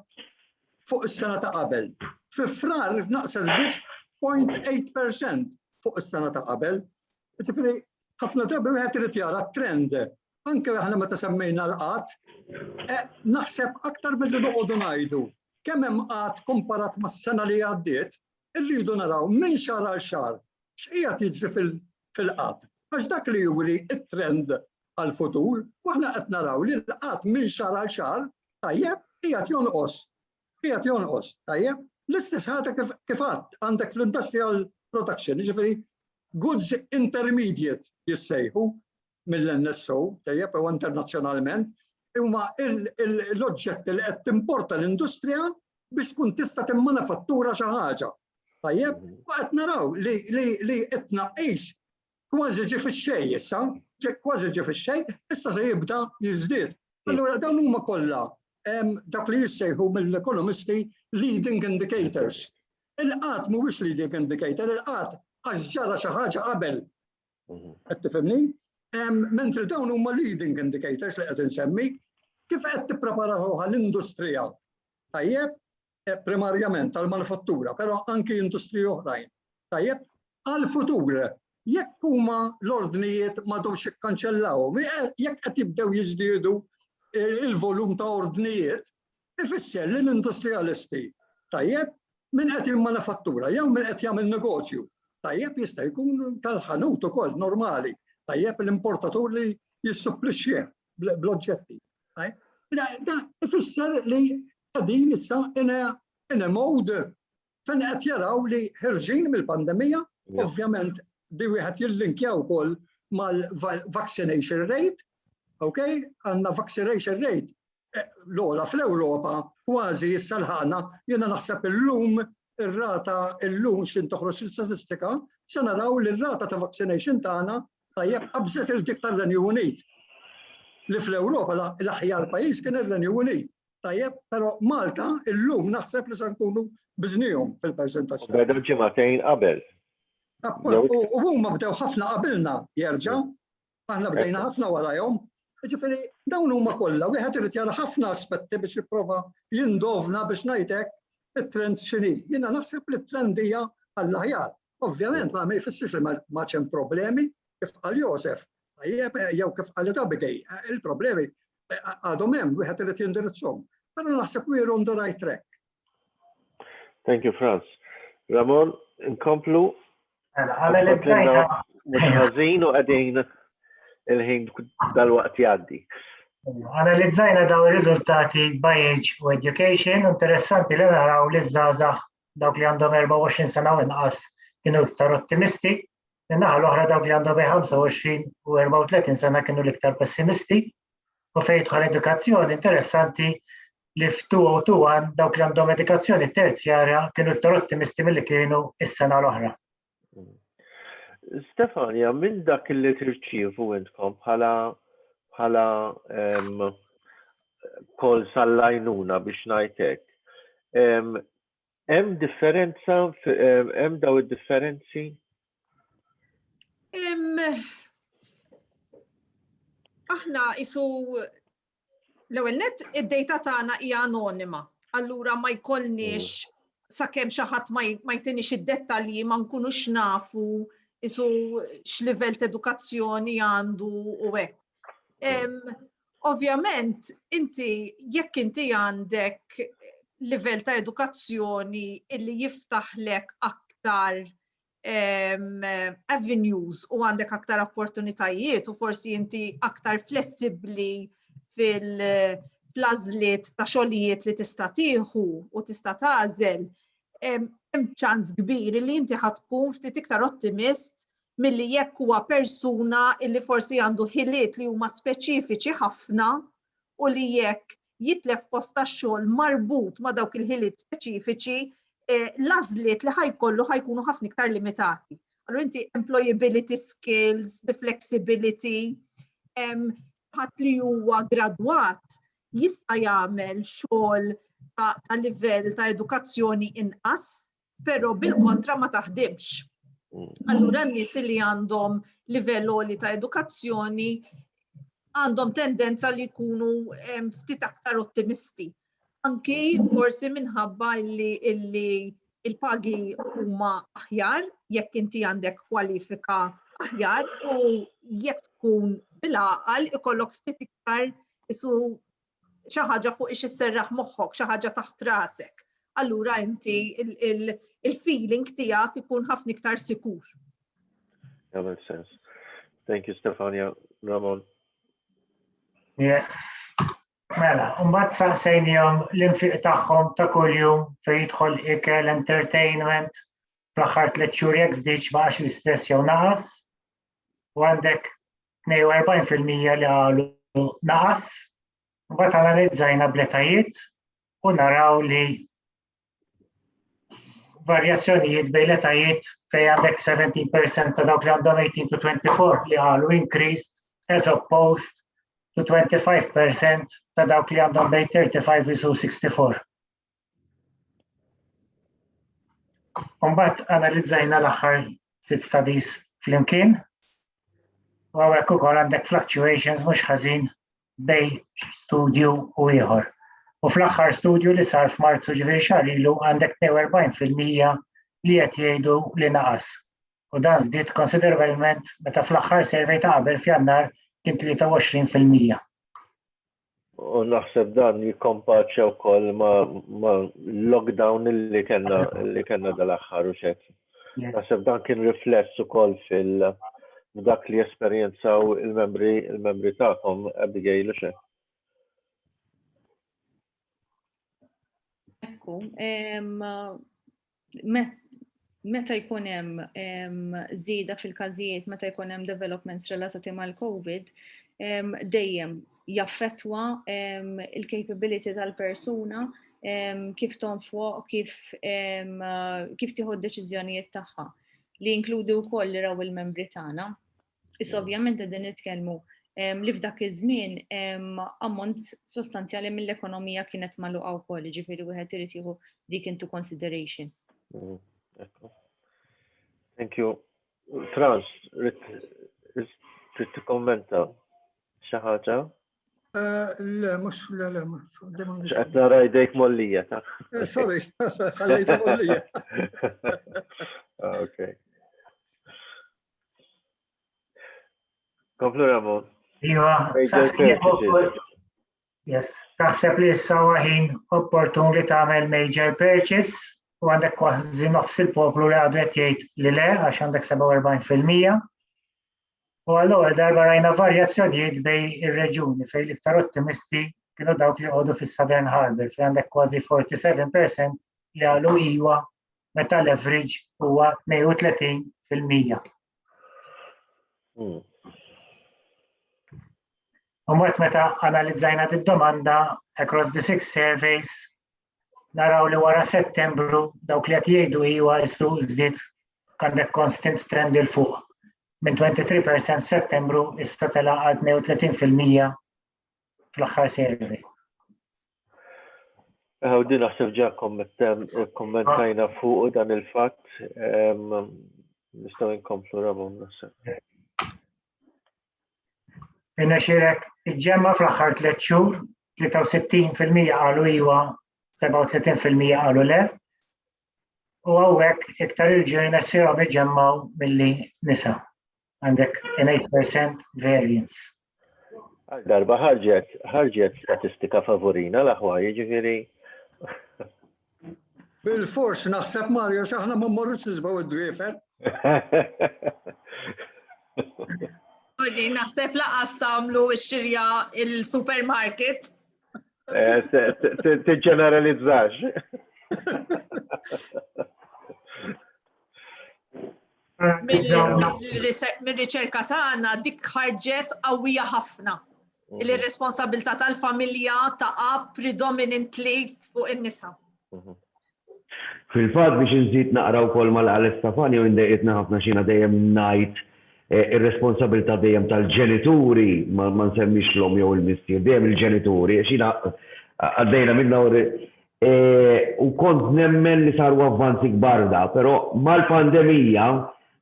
fuq is-sena ta' qabel. Fi Frar naqset biss 0.8% fuq is-sena ta' qabel. Ġifieri, ħafna drabi wieħed irid jara trend. Anke aħna meta semmejna l-qgħad, eh, naħseb aktar milli noqogħdu ngħidu kemm hemm qgħad komparat mas-sena li għaddiet, irridu naraw minn xahar għal xahar x'qiegħed jiġri fil-qgħad. Għax dak li juri t-trend għall-futur, u aħna qed naraw li l-qgħad minn xahar għal xahar, tajjeb, qiegħed jonqos. Qiegħed jonqos, tajjeb. L-istess ħaġa kif għadt għandek fl-industrial production, jiġifieri goods intermediate jissejħu mill-NSO, tajjeb, u internazzjonalment, huma l-oġġetti li qed timporta l-industrija biex tkun tista' timmanifattura xi ħaġa. Tajjeb, u qed naraw li li t-tnaqqis kważi ġie fix-xejn issa, kważi ġie fix-xejn, issa se jibda jiżdied. Allura dawn huma kollha dak li jissejħu mill-ekonomisti leading indicators. Il-qgħad mhuwiex leading indicator, il-qgħad għax ġara xi ħaġa qabel. Mhm. Qed tifhimni? Mentri dawn huma leading indicators li qed insemmi, kif qed tipprepara l-industrija tajjeb eh, primarjament tal-manifattura, però anki industriji oħrajn. Tajjeb, għal-futur, jekk huma l-ordnijiet m'għadhomx ikkanċellawhom, eh, jekk qed jibdew jiżdiedu eh, il-volum ta' ordnijiet, ifisser li l-industrialisti tajjeb min qed jimmanifattura jew min qed jagħmel negozju tajjeb jista' jkun tal-ħanut ukoll normali, tajjeb l-importatur li jissupplixxih bl-oġġetti. Da ifisser li qegħdin issa in a, in a mode fejn qed jaraw li ħirġin mill-pandemija, ovvjament di wieħed jillinkja wkoll mal-vaccination rate, ok? Għandna vaccination rate eh, l-ogħla fl-Ewropa kważi issa lħaqna, jiena naħseb illum ir-rata illum xin toħroġ l-istatistika, se naraw li r-rata ta' vaccination tagħna Tajjeb, qabżet il-dik tar-Renju Unit. Li fl-Ewropa l-aħjar pajjiż kien ir-Renju Unit. Tajjeb, però Malta illum naħseb li se nkunu biżnihom fil-persentaġġ. Beda ġimagħtejn qabel. U huma bdew ħafna qabilna jerġa' aħna bdejna ħafna warajhom. Ġifieri dawn huma kollha wieħed irid jara ħafna aspetti biex jipprova jindovna biex ngħidlek it-trend x'inhi. Jiena naħseb li t-trend hija għall-aħjar. Ovvjament ma jfissirx li ma hemm problemi, kif qal Josef, tajjeb, jew kif qalet Abigail, il-problemi. Għadhom hemm, wieħed irid jindirizzhom. Però naħseb we are on the right track. Thank you, Franz. Ramon, nkomplu. Mela, għamel id-dajna. Mhux ħażin u qegħdin il-ħin dal-waqt jgħaddi. Analizzajna daw ir-riżultati by age u education, interessanti li naraw li żgħażagħ dawk li għandhom 24 sena u inqas kienu iktar ottimisti, min-naħa l-oħra dawk li għandhom bejn 25 u 34 sena kienu l-iktar pessimisti. U fejn jidħol edukazzjoni interessanti li f'2021 dawk li għandhom edukazzjoni terzjarja kienu iktar ottimisti milli kienu s-sena l-oħra. Stefania, minn dak li tirċievu intkom bħala bħala calls għall-għajnuna biex ngħid hekk, hemm differenza, hemm daw id-differenzi? Aħna isu L-ewwel nett id-data tagħna hija anonima, allura ma jkollniex mm. sakemm xi ħadd ma jtinix id-dettalji ma nkunux nafu isu x'livell ta' edukazzjoni għandu u hekk. Mm. Ovvjament, inti jekk inti għandek livell ta' edukazzjoni illi jiftaħlek aktar avenues u għandek aktar opportunitajiet u forsi inti aktar flessibbli fil-għażliet ta' xogħlijiet li tista' tieħu u tista' tagħżel, hemm ċans kbir li inti ħa tkun ftit iktar ottimist milli jekk huwa persuna illi forsi għandu ħiliet li huma speċifiċi ħafna u li jekk jitlef post tax-xogħol marbut ma' dawk il-ħiliet speċifiċi, eh, l-għażliet li ħajkollu ħajkunu ħafna iktar limitati. Allura inti employability skills, the flexibility, ħadd li huwa gradwat jista' jagħmel xogħol ta' livell ta' edukazzjoni inqas, però bil-kontra ma taħdimx. Mm. Allura n-nies li għandhom livell għoli ta' edukazzjoni għandhom tendenza li jkunu ftit aktar ottimisti. Anki forsi minħabba illi, illi il-pagi huma aħjar jekk inti għandek kwalifika aħjar u jekk tkun bil-għaqal ikollok ftit iktar isu xi ħaġa fuq ix isserraħ moħħok, xi ħaġa taħt rasek. Allura inti il-feeling tiegħek ikun ħafna iktar sikur. That makes sense. Thank you, Stefania. Ramon. Yes. Mela, mbagħad saqsejnihom l-infiq tagħhom ta' kuljum fejn jidħol ikel, entertainment, fl-aħħar tliet xhur jekk żdiedx baqax l-istess jew naqas. U għandek 42% li qalu naqas. Mbagħad analizzajna bl-etajiet u naraw li varjazzjonijiet bejn l-etajiet fejn għandek 17% ta' dawk li għandhom 18 to 24 li qalu increased as opposed to 25% ta' dawk li għandhom bejn 35 u 64. Umbat analizzajna l-aħħar sitt studies flimkien u hawnhekk ukoll għandek fluctuations mhux ħażin bej studju u ieħor. U fl-aħħar studju li sar f'Marzu ġifieri xahar ilu għandek 42% li qed jgħidu li naqas. U dan żdied konsiderevolment meta fl-aħħar survey ta' qabel f'Jannar kien 23%. U naħseb dan jikkompaċja wkoll ma' lockdown li kellna li kellna dal-aħħar u xek. Naħseb dan kien rifless ukoll fil dak li esperjenzaw il-membri il-membri tagħkom Abigail u xek. Ekku, meta jkun hemm żieda fil-każijiet, meta jkun hemm developments relatati mal-COVID, dejjem jaffettwa il-capability tal-persuna kif tonfoq, kif kif tieħu d-deċiżjonijiet tagħha li jinkludi wkoll li raw il-membri tagħna. Issa mm. ovvjament qegħdin nitkellmu li f'dak iż-żmien ammont sostanzjali mill-ekonomija kienet magħluqa wkoll, jiġifieri wieħed irid jieħu dik into consideration. Mm, Thank you. Franz, trid tikkommenta xi ħaġa? Eh, le, mux, le, le, mux. Qed nara jdejk mollija, ta' eh, Sorry, ħallejta mollija. Ah, okay. Komplu Ramon. Iva, Yes, taħseb li issa huwa ħin opportun li tagħmel major purchase u għandek kważi nofs il-poplu li għadu qed jgħid li le għax għandek 47%. U għall-ewwel darba rajna varjazzjonijiet bejn ir-reġuni fejn l-iktar ottimisti kienu dawk li għodu fis-Southern Harbour fejn għandek kważi 47% li għalu iwa meta l-average huwa 32%. U mbagħad meta analizzajna d-domanda across the six surveys naraw li wara Settembru dawk li qed jgħidu iwa isu żdied għandek constant trend il fuq. Minn 23% Settembru issa tela għal 32% fl-aħħar survey. U din naħseb ġa kommentajna fuq dan il-fatt. Nistgħu nkomplu Ramon naħseb. Irnexxielek iġġemma' fl-aħħar tliet xhur, 63% qalu iwa, 37% qalu le. U hawnhekk iktar irġiel irnexxielhom iġemmgħu milli nisa. Għandek an 8% variance. Għal darba ħarġet ħarġet statistika favorina l-aħwa, jiġifieri. Bil-fors naħseb Mario x'aħna ma mmorrux nisbgħu id-dwiefer. Sorry, naħseb laqas tagħmlu x-xirja il-supermarket. Eh, tiġġeneralizzax. Mill-riċerka tagħna dik ħarġet qawwija ħafna. Mhm. Il-responsabilità tal-familja taqa' predominantly fuq in-nisa. Mhm. Fil-fatt biex inżid naqra wkoll ma' li qalet Stefania u indejqitni ħafna x'jiena dejjem ngħid ir-responsabilità dejjem tal-ġenituri, ma nsemmix l-omm jew il-missier, dejjem il-ġenituri, għax jiena għaddejna minnha u u kont nemmen li saru avvanzi kbar da, però mal-pandemija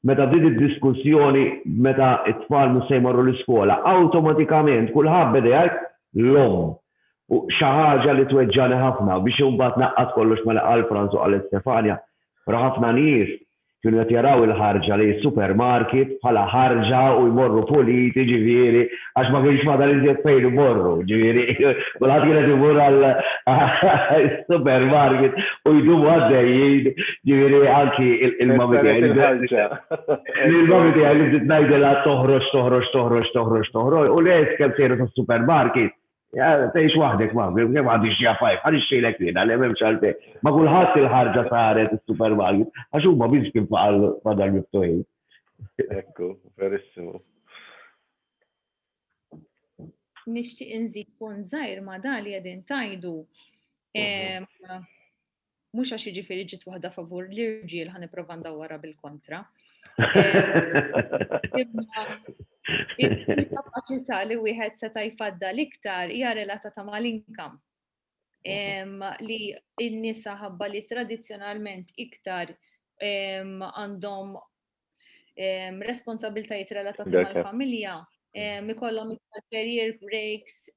meta bdiet id-diskussjoni meta t-tfal mhux se jmorru l-iskola, awtomatikament kulħadd beda jgħid l-omm. U xi ħaġa li tweġġagħni ħafna, biex imbagħad ngħaqqad kollox ma' li qal Frans u qalet Stefania, però ħafna nies kienu qed jaraw il-ħarġa lejn is-supermarket bħala ħarġa u jmorru pulit, jiġifieri, għax ma kienx fadal iżjed fejn imorru, jiġifieri, kulħadd kien qed imur għal-supermarket u jdumu għaddejjin, jiġifieri anki il-mami tiegħi. Il-mami tiegħi li bdiet ngħidilha toħroġ, toħroġ, toħroġ, toħroġ, toħroġ, u le kemm sejru tas-supermarket, Tgħix waħdek ma, kemm għandi xi affarijiet, ħa nixtrilek jiena li m'hemmx għalfejn. Ma kulħadd il-ħarġa saret is-supermarket għax huma biss kien fadal miftuħin. Ekku, verissimu. Nixtieq inżid punt żgħir ma' dan li qegħdin tgħidu. Mhm. Mhux għax jiġifieri ġiet waħda favur l-irġiel ħa nipprova ndawwarha bil-kontra. Imma il-kapaċità li wieħed seta' jfaddal iktar hija relatata mal-income. Li n-nisa ħabba li tradizzjonalment iktar għandhom responsabiltajiet relatati mal-familja, ikollhom iktar career breaks,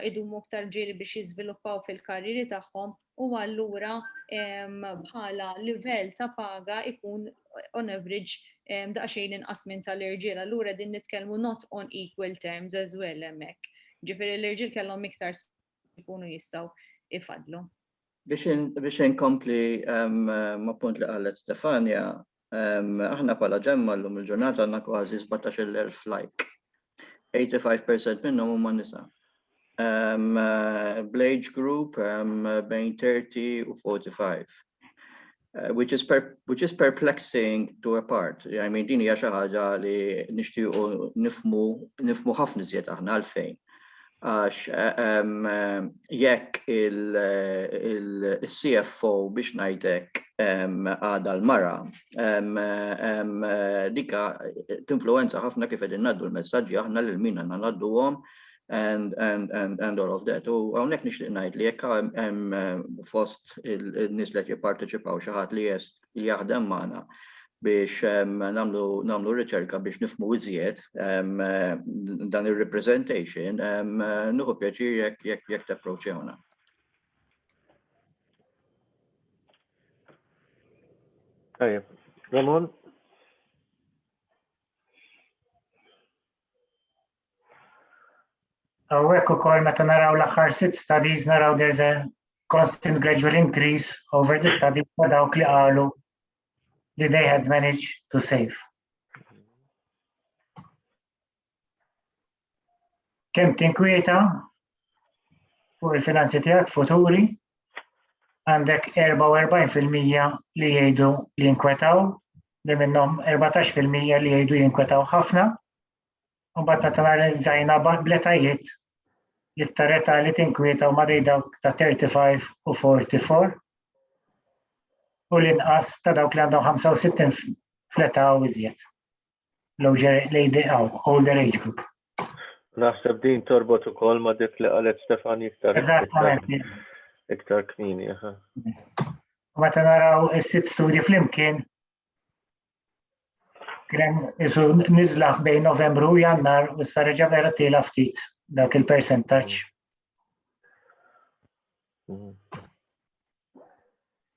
idumu iktar ġieli biex jiżviluppaw fil-karrieri tagħhom u allura bħala livell ta' paga ikun on average daqsxejn inqas minn tal-irġiel. Allura din nitkellmu not on equal terms as well hemmhekk. Ġifieri l-irġiel kellhom iktar ikunu jistgħu ifadlu. Biex inkompli ma' punt li qalet Stefania, aħna bħala ġemma llum il-ġurnata għandna kważi 17,000 like. 85% minnhom huma nisa. Bl-age group bejn 30 u 45. Eh, which is per, which is perplexing to a part. I mean, din hija xi ħaġa li nixtiequ nifmu nifmu ħafna iżjed aħna għalfejn. Għax eh, jekk il-CFO biex ngħidlek għadha l-mara, dika tinfluwenza ħafna kif qegħdin ngħaddu l-messaġġi aħna lil min għandna ngħadduhom and, and, and, and all of that. U hawnhekk nixtieq ngħid li jekk hemm eh, fost il-nies li qed jipparteċipaw xi ħadd li jes li jaħdem magħna biex nagħmlu nagħmlu riċerka biex nifhmu iżjed dan ir-representation, nieħu pjaċir jekk jekk jekk tapproċċjawna. Tajjeb. Ramon? Hawnhekk ukoll meta naraw l-aħħar sitt studies naraw there's a constant gradual increase over the study ta' dawk li qalu li they had managed to save. Kemm tinkwieta fuq il-finanzi tiegħek futuri, għandek 44% li jgħidu li jinkwetaw, li minnhom 14% li jgħidu jinkwetaw ħafna, u mbagħad meta analizzajna bl-etajiet l-iktar età li tinkwieta huma dej dawk ta' 35 u 44 u l-inqas ta' dawk li għandhom 65 fl-età u iżjed. L-older age group. Naħseb din torbot ukoll ma' dik li qalet Stefani iktar. Eżattament. Iktar kmieni. U meta naraw is-sitt studji flimkien, kien isu niżla bejn Novembru u Jannar u issa reġa' vera tiela ftit dak il-percentaġġ.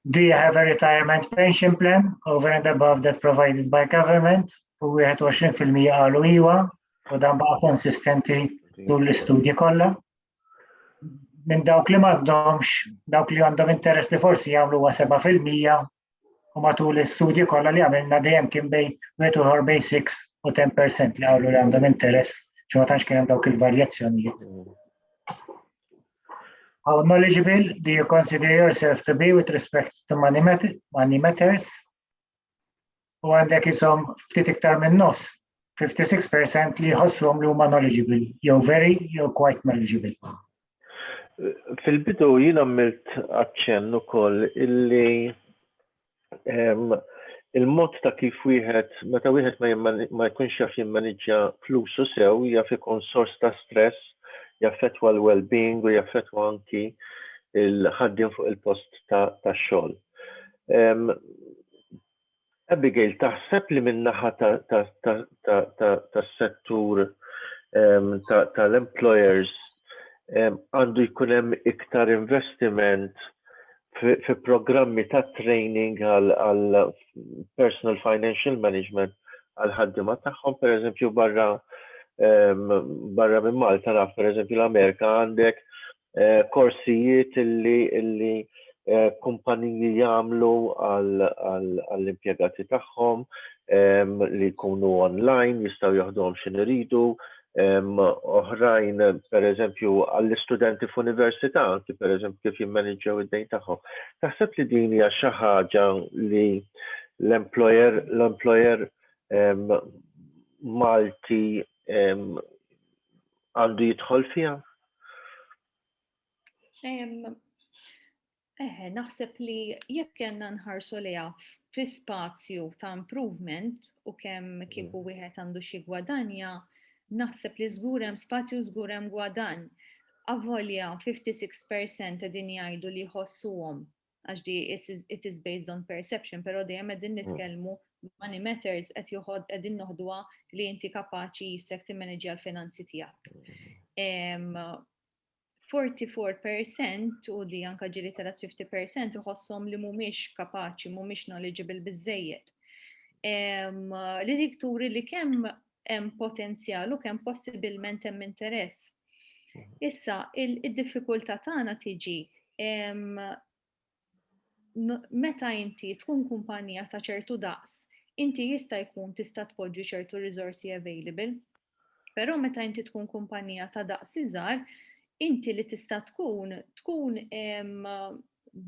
Do you have a retirement pension plan over and above that provided by government? U 21% qalu iwa u dan baqa' konsistenti tul l-istudji kollha. Minn dawk li m'għandhomx, dawk li għandhom interess li forsi jagħmlu huwa 7% u matul l-istudji kollha li għamilna dejjem kien bejn wieħed u ieħor bejn 6 u 10% li qalu li għandhom interess, ċi ma tantx kien hemm dawk il-varjazzjonijiet. How knowledgeable do you consider yourself to be with respect to money, mat money matters? U għandek isom ftit iktar minn nofs, 56% li jħossuhom li huma knowledgeable, jew very jew quite knowledgeable. Fil-bidu jien għamilt aċċenn ukoll illi il-mod ta' kif wieħed meta wieħed ma jkunx jaf jimmaniġġja flusu sew jaf ikun sors ta' stress, jaffettwa l-well-being u jaffettwa anki il-ħaddiem fuq il-post tax-xogħol. Abigail, taħseb li min-naħa tas-settur tal-employers għandu jkun hemm iktar investiment fi programmi ta' training għal personal financial management għal ħaddiema tagħhom, per eżempju barra barra minn Malta naf per eżempju l-Amerika għandek korsijiet illi illi kumpaniji jagħmlu għall-impjegati tagħhom li jkunu online, jistgħu joħduhom x'in iridu, oħrajn per eżempju għall-istudenti f'università, anki per eżempju kif jimmaniġġjaw id-dejn tagħhom. Taħseb li din hija xi ħaġa li l-employer l-employer Malti għandu jidħol fiha? Eħe, naħseb li jekk kellna nħarsu liha fi spazju ta' improvement u kemm kieku wieħed għandu xi gwadanja, naħseb li żgur hemm spazju żgur hemm gwadann. Avolja 56% qegħdin jgħidu li jħossuhom għax di it is based on perception, però dejjem qegħdin nitkellmu money matters qed joħod qegħdin noħduha li inti kapaċi jissek timmaneġġja l-finanzi tiegħek. 44% u di anka ġili tela 50% iħosshom li mhumiex kapaċi, mhumiex knowledgeable biżejjed. Li dik turi li kemm hemm potenzjal u kemm possibilment hemm interess. Issa, id-diffikultà tagħna tiġi meta inti tkun kumpanija ta' ċertu daqs, inti jista' jkun tista' tpoġġi ċertu risorsi available. Però meta inti tkun kumpanija ta' daqs iżgħar, inti li tista' tkun tkun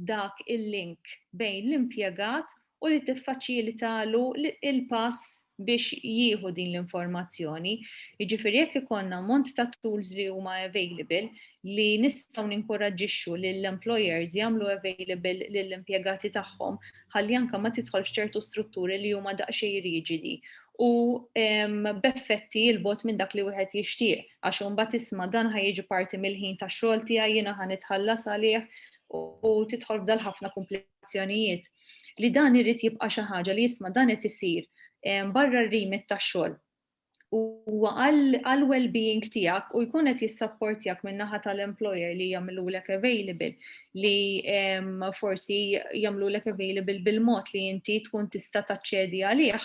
dak il-link bejn l-impjegat u li tiffaċilitalu il-pass biex jieħu din l-informazzjoni. Jiġifieri jekk ikollna ammont ta' tools li huma available li nistgħu ninkoraġġixxu lill-employers jagħmlu available lill-impjegati tagħhom ħalli anke ma tidħolx ċertu strutturi li huma daqsxejn riġidi u b'effetti 'l bogħod minn dak li wieħed jixtieq għax imbagħad isma' dan ħa jiġi parti mill-ħin tax-xogħol tiegħi jiena ħa nitħallas għalih u tidħol f'dal ħafna komplikazzjonijiet. Li dan irid jibqa' xi ħaġa li jisma' dan qed isir barra r-remit tax-xogħol. Huwa għal well-being tiegħek u jkun qed jissapportjak min-naħa tal-employer li jagħmlulek available li forsi jagħmlulek available bil-mod li inti tkun tista' taċċedi għalih.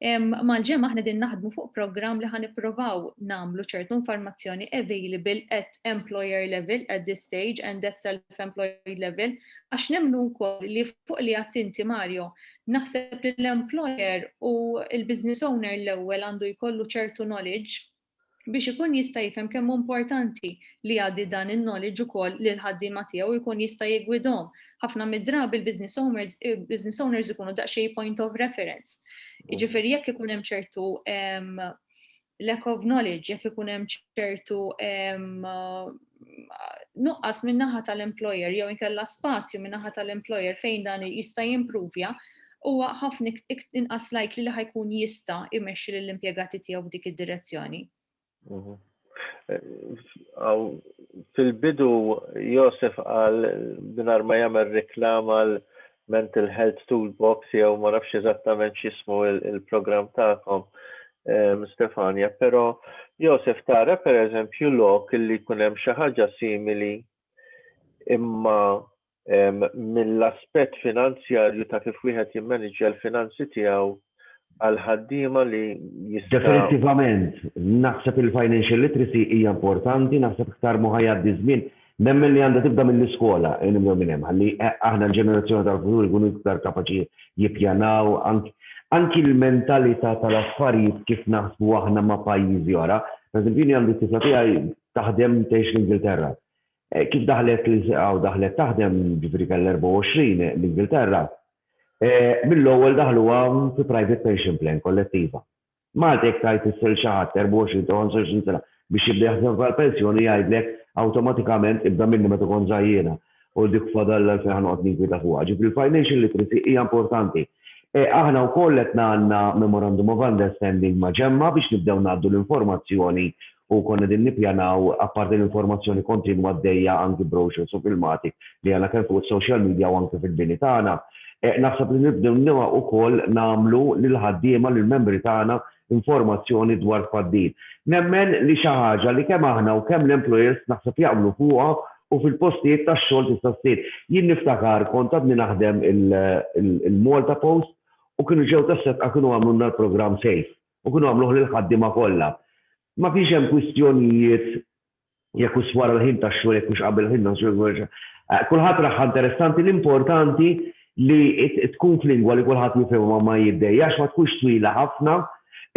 Mal-ĠEMMA aħna qegħdin naħdmu fuq programm li ħa nipprovaw nagħmlu ċertu informazzjoni available at employer level at this stage and at self-employed level għax nemmnu wkoll li fuq li għedt inti Mario, naħseb li l-employer u l-business owner l-ewwel għandu jkollu ċertu knowledge biex ikun jista' jifhem kemm hu importanti li jgħaddi dan il-knowledge ukoll lill-ħaddiema tiegħu u jkun jista' jiggwidhom. Ħafna mid-drabi l-business owners, business owners ikunu daqsxejn point of reference. Jiġifieri jekk ikun hemm ċertu lack of knowledge, jekk ikun hemm ċertu nuqqas min-naħa tal-employer jew inkella spazju min-naħa tal-employer fejn dan jista' jimpruvja, huwa ħafna inqas likely li ħa jkun jista' imexxi lill-impjegati tiegħu f'dik id-direzzjoni. Fil-bidu Josef qal mingħajr ma jagħmel reklam għal Mental Health Toolbox jew ma nafx eżattament x'ismu il-programm tagħkom, Stefania, però Josef tara pereżempju lok li jkun hemm xi ħaġa simili imma mill-aspett finanzjarju ta' kif wieħed jimmaniġġja l-finanzi tiegħu għal ħaddiema li jista'. Definittivament, naħseb il-financial literacy hija importanti, naħseb iktar ma ħa jgħaddi żmien, nemmen li għandha tibda mill-iskola, nibdew minn hemm, ħalli aħna l-ġenerazzjoni tal-futur ikunu iktar kapaċi jippjanaw anki l-mentalità tal-affarijiet kif naħsbu aħna ma' pajjiżi oħra. Per eżempju, jien għandi t-tifla tiegħi taħdem tgħix l-Ingilterra. Kif daħlet għaw daħlet taħdem, ġifieri kellha 24 l-Ingilterra, mill-ewwel daħluha fi private pension plan kollettiva. Malta jekk tgħid issel xi ħadd 24 jew 25 sena biex jibda jaħdem għall-pensjoni jgħidlek awtomatikament ibda minni meta kont żgħir u dik fadal għalfejn ħa noqgħod ninkwieta fuqha. Ġifieri l-financial literacy hija importanti. Aħna wkoll qed għandna memorandum of understanding ma' ĠEMMA biex nibdew ngħaddu l-informazzjoni u konna qegħdin nippjanaw apparti l-informazzjoni kontinwa għaddejja anki brochures u filmati li għandna kemm fuq is-social media u anke fil-bini tagħna. Naħseb li nibdew ukoll nagħmlu lill-ħaddiema lill-membri tagħna informazzjoni dwar tfaddil. Nemmen li xi ħaġa li kemm aħna u kemm l-employers naħseb jaqblu fuqha u fil-postijiet tax-xogħol tista' ssir. Jien niftakar kont għadni naħdem il-Malta Post u kienu ġew tas-Sedqa kienu għamlulna l-programm Safe u kienu għamluh lill-ħaddiema kollha. Ma kienx hemm kwistjonijiet jekk hux wara l-ħin tax-xogħol, jekk hux qabel il-ħin tax-xogħol. Kulħadd raha interessanti, l-importanti li tkun f'lingwa li kulħadd jifhimha ma jiddejjax, ma tkunx twila ħafna,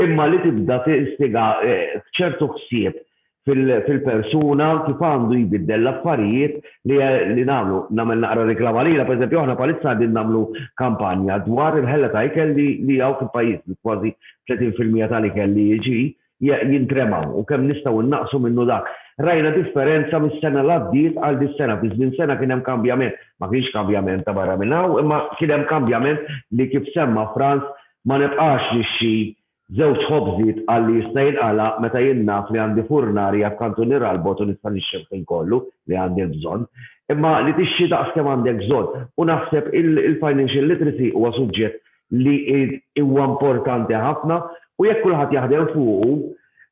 imma li tibda tistiga ċertu ħsieb fil-persuna kif għandu jbiddel l-affarijiet li nagħmlu. Nagħmel naqra reklama lila, pereżempju aħna bħalissa qegħdin nagħmlu kampanja dwar il-ħela ta' ikel li hawn fil-pajjiż, li kważi 30% tal-ikel li jiġi jintrema u kemm nistgħu nnaqqsu minnu dak. Rajna differenza mis-sena l għaddiet għal dis-sena, fi żmien sena kien hemm kambjament, ma kienx kambjament ta' barra minn hawn, imma kien hemm kambjament li kif semma Frans ma nibqax nixxi żewġ ħobżiet għal li jista' jinqala' meta jien naf li għandi furnarja f'kantuniera 'l bogħod u nista' nixxi l-ħin kollu li għandi l-bżonn. Imma li tixxi daqs kemm għandek bżonn. U naħseb il-financial literacy huwa suġġett li huwa importanti ħafna u jekk kulħadd jaħdem fuqu,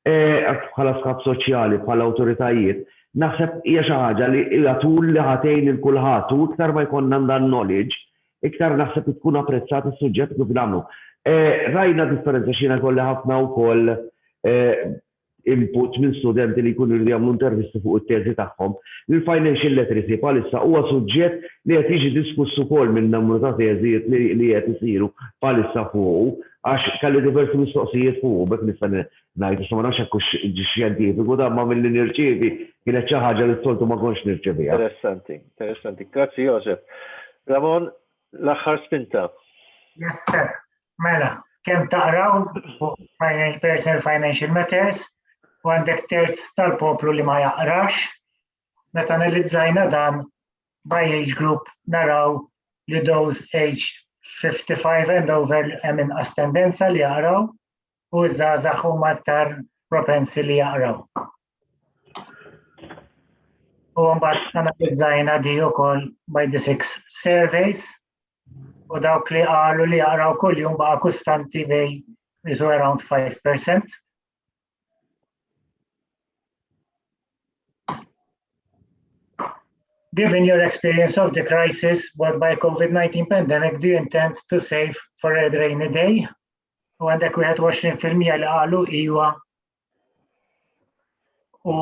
bħala sħab soċjali, bħala awtoritajiet, naħseb hija xi ħaġa li hija tul li ħa tgħin lil kulħadd u iktar ma jkollna dan knowledge, iktar naħseb li tkun apprezzat is-suġġett kif nagħmlu. Rajna differenza x'jiena jkolli ħafna wkoll input minn studenti li jkunu jridu jagħmlu intervisti fuq it-teżi tagħhom, li l-financial literacy bħalissa huwa suġġett li qed jiġi diskuss ukoll minn numru ta' teżijiet li qed isiru bħalissa fuqu, għax kelli diversi mistoqsijiet fuqu, b'hekk nista' ngħid, issa ma nafx hekk hux xjentifiku dan ma milli nirċievi kienet xi ħaġa li s-soltu ma kontx nirċeviha. Interessanti, interessanti. Grazzi Josef. Ramon, l-aħħar spinta. Yes, sir. Mela, kemm taqraw fuq personal financial matters u għandek terz tal-poplu li ma jaqrax. Meta analizzajna dan by age group naraw li those aged 55 and over hemm inqas tendenza li jaqraw u ż-żgħażagħ huma aktar propensi li jaqraw. U mbagħad analizzajna di wkoll by the six surveys u dawk li qalu li jaqraw kuljum baqa' kostanti bej isu around 5%. Given your experience of the crisis brought by COVID-19 pandemic, do you intend to save for a rainy day? U għandek 21% li qalu iwa u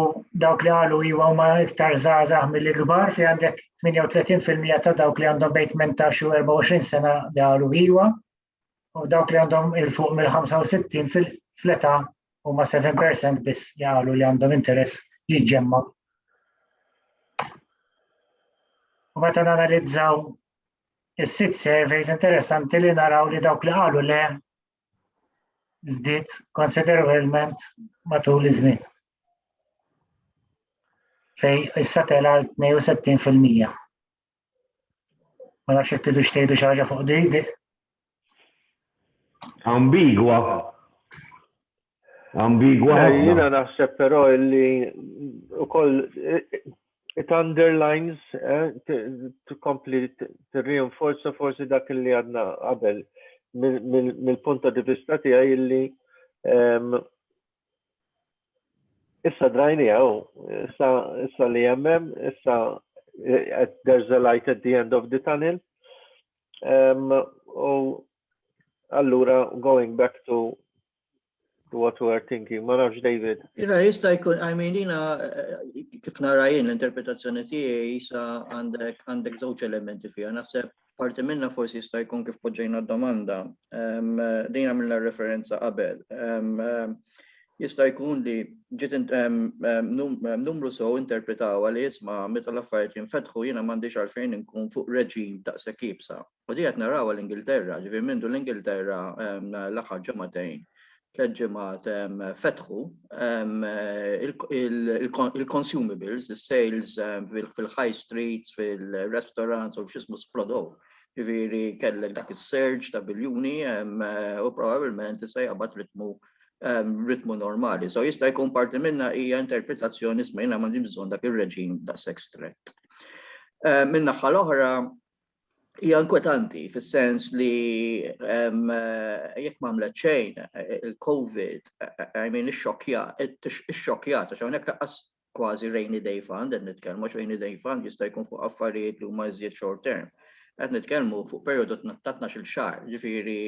dawk li qalu iwa huma iktar żgħażagħ milli kbar fi għandek 38% ta' dawk li għandhom bejn 18 u 24 sena li qalu iwa u dawk li għandhom il fuq mill-65 fl-età huma 7% biss li qalu li għandhom interess li jġemma. U meta nanalizzaw is-sitt surveys interessanti li naraw li dawk li qalu le żdied konsiderevolment matul iż-żmien. Fej issa tela 62%. Ma nafx jekk tridu xtejdu xi ħaġa fuq di. Ambigwa. Ambigwa. Eh, jiena naħseb però illi ukoll it underlines eh, tkompli tirrinforza forsi dak li għadna qabel mill-punt ta' vista tiegħi illi ehm, issa drajnija u issa issa li jemmem, issa eh, there's a light at the end of the tunnel. Ehm, u allura going back to to what we are thinking. Ma nafx David. Jina jista' jkun, I mean, jina eh, kif nara jien l-interpretazzjoni tiegħi jisa għandek għandek żewġ elementi fiha. Naħseb parti minna forsi jista' jkun kif poġġejna d-domanda. Din għamilna referenza qabel. Jista' jkun li ġiet numru sew interpretaw li isma' meta l-affarijiet jinfetħu jiena m'għandix għalfejn inkun fuq reġim daqshekk iebsa. U di qed narawha l-Ingilterra, ġifieri mindu l-Ingilterra l-aħħar ġimagħtejn, tliet ġimgħat fetħu il-consumables, is-sales fil-high streets, fil-restaurants u f'xismu splodow. Ġifieri kellek dak is-surge ta' biljuni u probabbilment issa jaqbad ritmu ritmu normali. So jista' jkun parti minna hija interpretazzjoni smajna m'għandix bżonn dak ir-reġim daqshekk strett. Min-naħa l-oħra hija inkwetanti fis-sens li jekk m'għamlet xejn il-COVID, I mean ixxokkjat għax hawnhekk lanqas kważi rainy day fund qed nitkellmu għax rainy day fund jista' jkun fuq affarijiet li huma iżjed short term. Qed nitkellmu fuq perjodu ta' 12-il xahar, ġifieri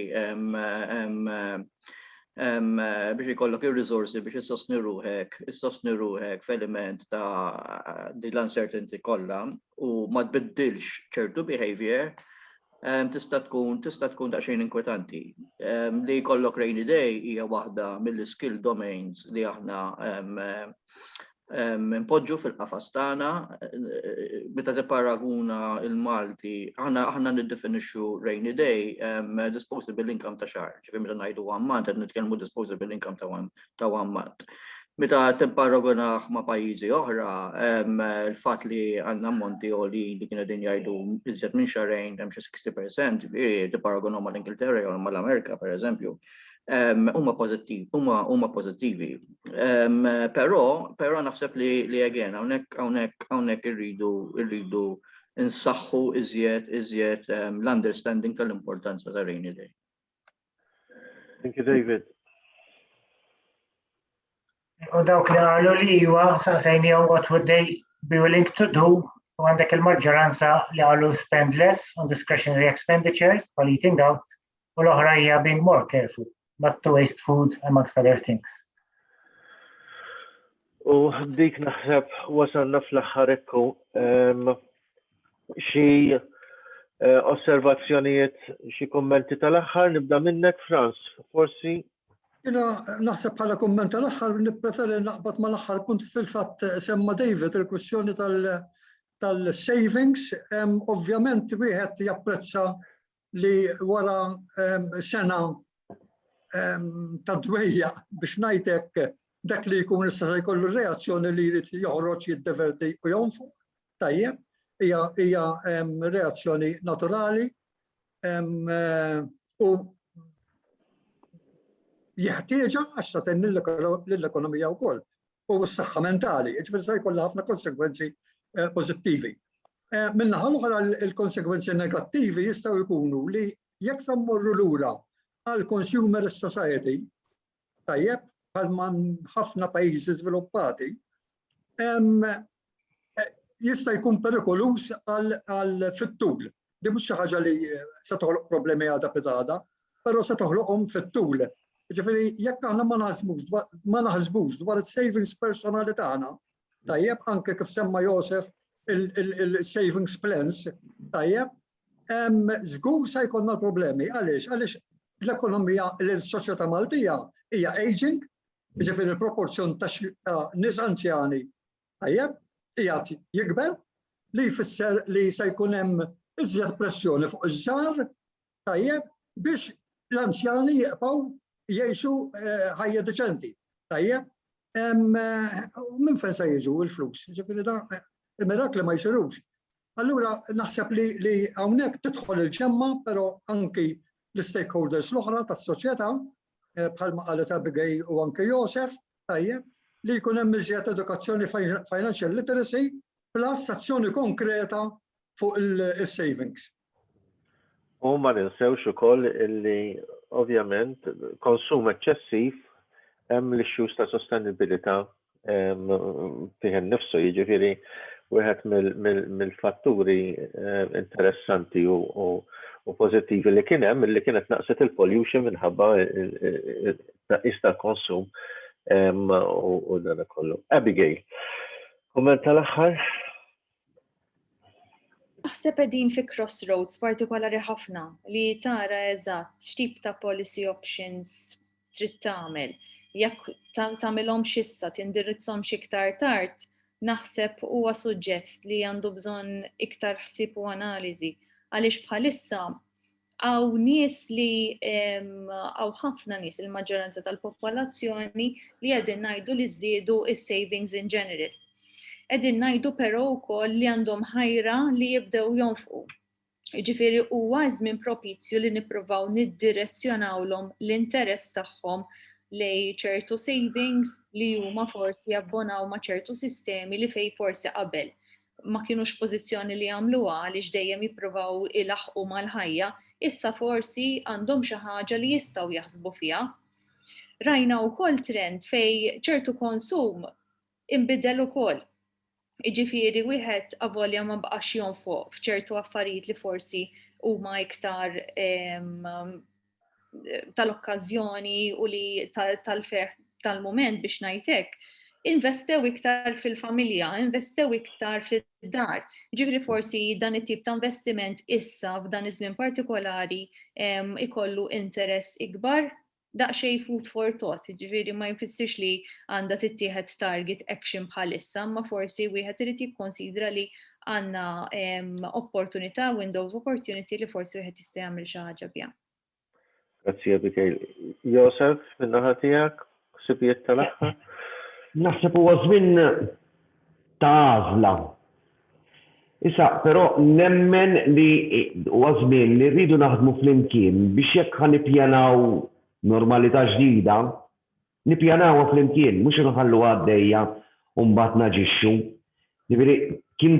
biex ikollok ir-riżorsi biex issostni ruħek, issostni ruħek f'element ta' din l-uncertainty kollha u ma tbiddilx ċertu behavior, tista' tkun tista' tkun daqsxejn inkwetanti. Li jkollok rainy day hija waħda mill-skill domains li aħna npoġġu fil-qafas tagħna meta tipparaguna il-Malti, aħna aħna niddefinixxu rainy day disposable income ta' xahar. Ġifieri meta ngħidu one month qed nitkellmu disposable income ta' one ta' one month. Meta tipparagunah ma' pajjiżi oħra, il-fatt li għandna ammonti għoljin li kienu qegħdin jgħidu iżjed minn xahrejn hemm xi 60%, ġifieri tipparagunhom mal-Ingilterra jew mal-Amerika pereżempju, huma pożittivi, huma huma pożittivi. Però però naħseb li li again hawnhekk hawnhekk hawnhekk irridu irridu nsaħħu iżjed iżjed l-understanding tal-importanza ta' rainy day. Thank you, David. U dawk li qalu li iwa saqsejnihom what would they be willing to do u għandek il-maġġoranza li qalu spend less on discretionary expenditures while eating out u l-oħra hija being more careful not to waste food amongst other things. U dik naħseb wasalna fl-aħħar ekku. Xi eh, osservazzjonijiet, xi kummenti tal-aħħar nibda minnek Franz, forsi Jina naħseb bħala kumment tal-aħħar nippreferi naqbad mal-aħħar punt fil-fatt semma David il-kwistjoni tal-savings. Ovvjament wieħed japprezza li wara sena ta' dwejja biex ngħidlek dak li jkun issa se jkollu reazzjoni li jrid joħroġ jiddeverti u jonfoq. Tajjeb, hija hija reazzjoni naturali u jeħtieġa għax ta' tenni lill-ekonomija wkoll u s-saħħa mentali, jiġifieri se jkollha ħafna konsegwenzi eh, pożittivi. Eh, min-naħa l-oħra il-konsegwenzi negattivi jistgħu jkunu li jekk se mmorru lura għal consumer society, tajjeb, bħal man ħafna pajjiżi żviluppati, eh, jista' jkun perikoluż għal fit-tul. Di mhux xi ħaġa li se toħloq problemi għada pitgħada. però se toħloqhom fit-tul. Ġifieri jekk aħna ma naħsbux ma naħsbux dwar is-savings personali tagħna, tajjeb anke kif semma Josef il-savings plans, tajjeb, żgur se jkollna l-problemi. Għaliex? Għaliex l-ekonomija, l-soċjetà Maltija hija aging, ġifieri il-proporzjon ta' nies anzjani tajjeb, qiegħed jikber, li jfisser li se jkun hemm iżjed pressjoni fuq iż-żgħar tajjeb biex l-anzjani jibqgħu jgħixu eh, ħajja deċenti. Tajjeb, eh, minn fejn se jiġu l-flus? Ġifieri da eh, il-mirakli ma jsirux. Allura naħseb li, li hawnhekk tidħol il-ġemma, però anki l-stakeholders l-oħra tas-soċjetà bħalma qalet Abigail u anke Josef, tajjeb, li jkun hemm iżjed edukazzjoni financial literacy plus azzjoni konkreta fuq il-savings. U ma ninsewx ukoll illi ovvjament konsum eċċessiv hemm l-issues ta' sostenibilità fih innifsu, jiġifieri wieħed mill-fatturi interessanti u pożittivi li kien hemm illi kienet naqset il-pollution minħabba tnaqqis tal-konsum u dan kollu. Abigail, kumment tal-aħħar? Naħseb qegħdin fi crossroads partikolari ħafna li tara eżatt x'tip ta' policy options trid tagħmel. Jekk tagħmilhomx issa, tindirizzhomx iktar tard, naħseb huwa suġġett li għandu bżonn iktar ħsieb u analiżi. Għaliex bħalissa Hawn nies li hawn ħafna nies il-maġġoranza tal-popolazzjoni li qegħdin ngħidu li żdiedu is-savings in general. Qegħdin ngħidu però wkoll li għandhom ħajra li jibdew jonfqu. Jiġifieri huwa żmien propizju li nippruvaw niddirezzjonawlhom l-interess tagħhom lej ċertu savings li huma forsi jabbonaw ma' ċertu sistemi li fej forsi qabel ma kinux f'pożizzjoni li jagħmluha għaliex dejjem jippruvaw ilaħħqu mal-ħajja, issa forsi għandhom xi ħaġa li jistgħu jaħsbu fiha. Rajna wkoll trend fejn ċertu konsum inbidel ukoll. Jiġifieri wieħed avolja ma baqax jonfoq f'ċertu affarijiet li forsi huma iktar tal-okkażjoni u li tal-ferħ tal-mument biex ngħid hekk, investew iktar fil-familja, investew iktar fid-dar. Ġifieri forsi dan it-tip ta' investiment issa f'dan iż-żmien partikolari ikollu interess ikbar daqsxejn food for thought, ġifieri ma jfissirx li għandha tittieħed target action bħalissa, ma forsi wieħed irid jikkonsidra li għandna opportunità, window of opportunity li forsi wieħed jista' jagħmel xi ħaġa biha. Grazzi Abigail. Josef, min-naħa tiegħek, ħsibijiet tal-aħħar? Naħseb huwa żmien ta' għażla. Issa, però nemmen li huwa żmien li rridu naħdmu flimkien biex jekk ħa nippjanaw normalità ġdida, Nippjanawha flimkien, mhux inħalluha għaddejja u mbagħad naġixxu. Jiġifieri, kien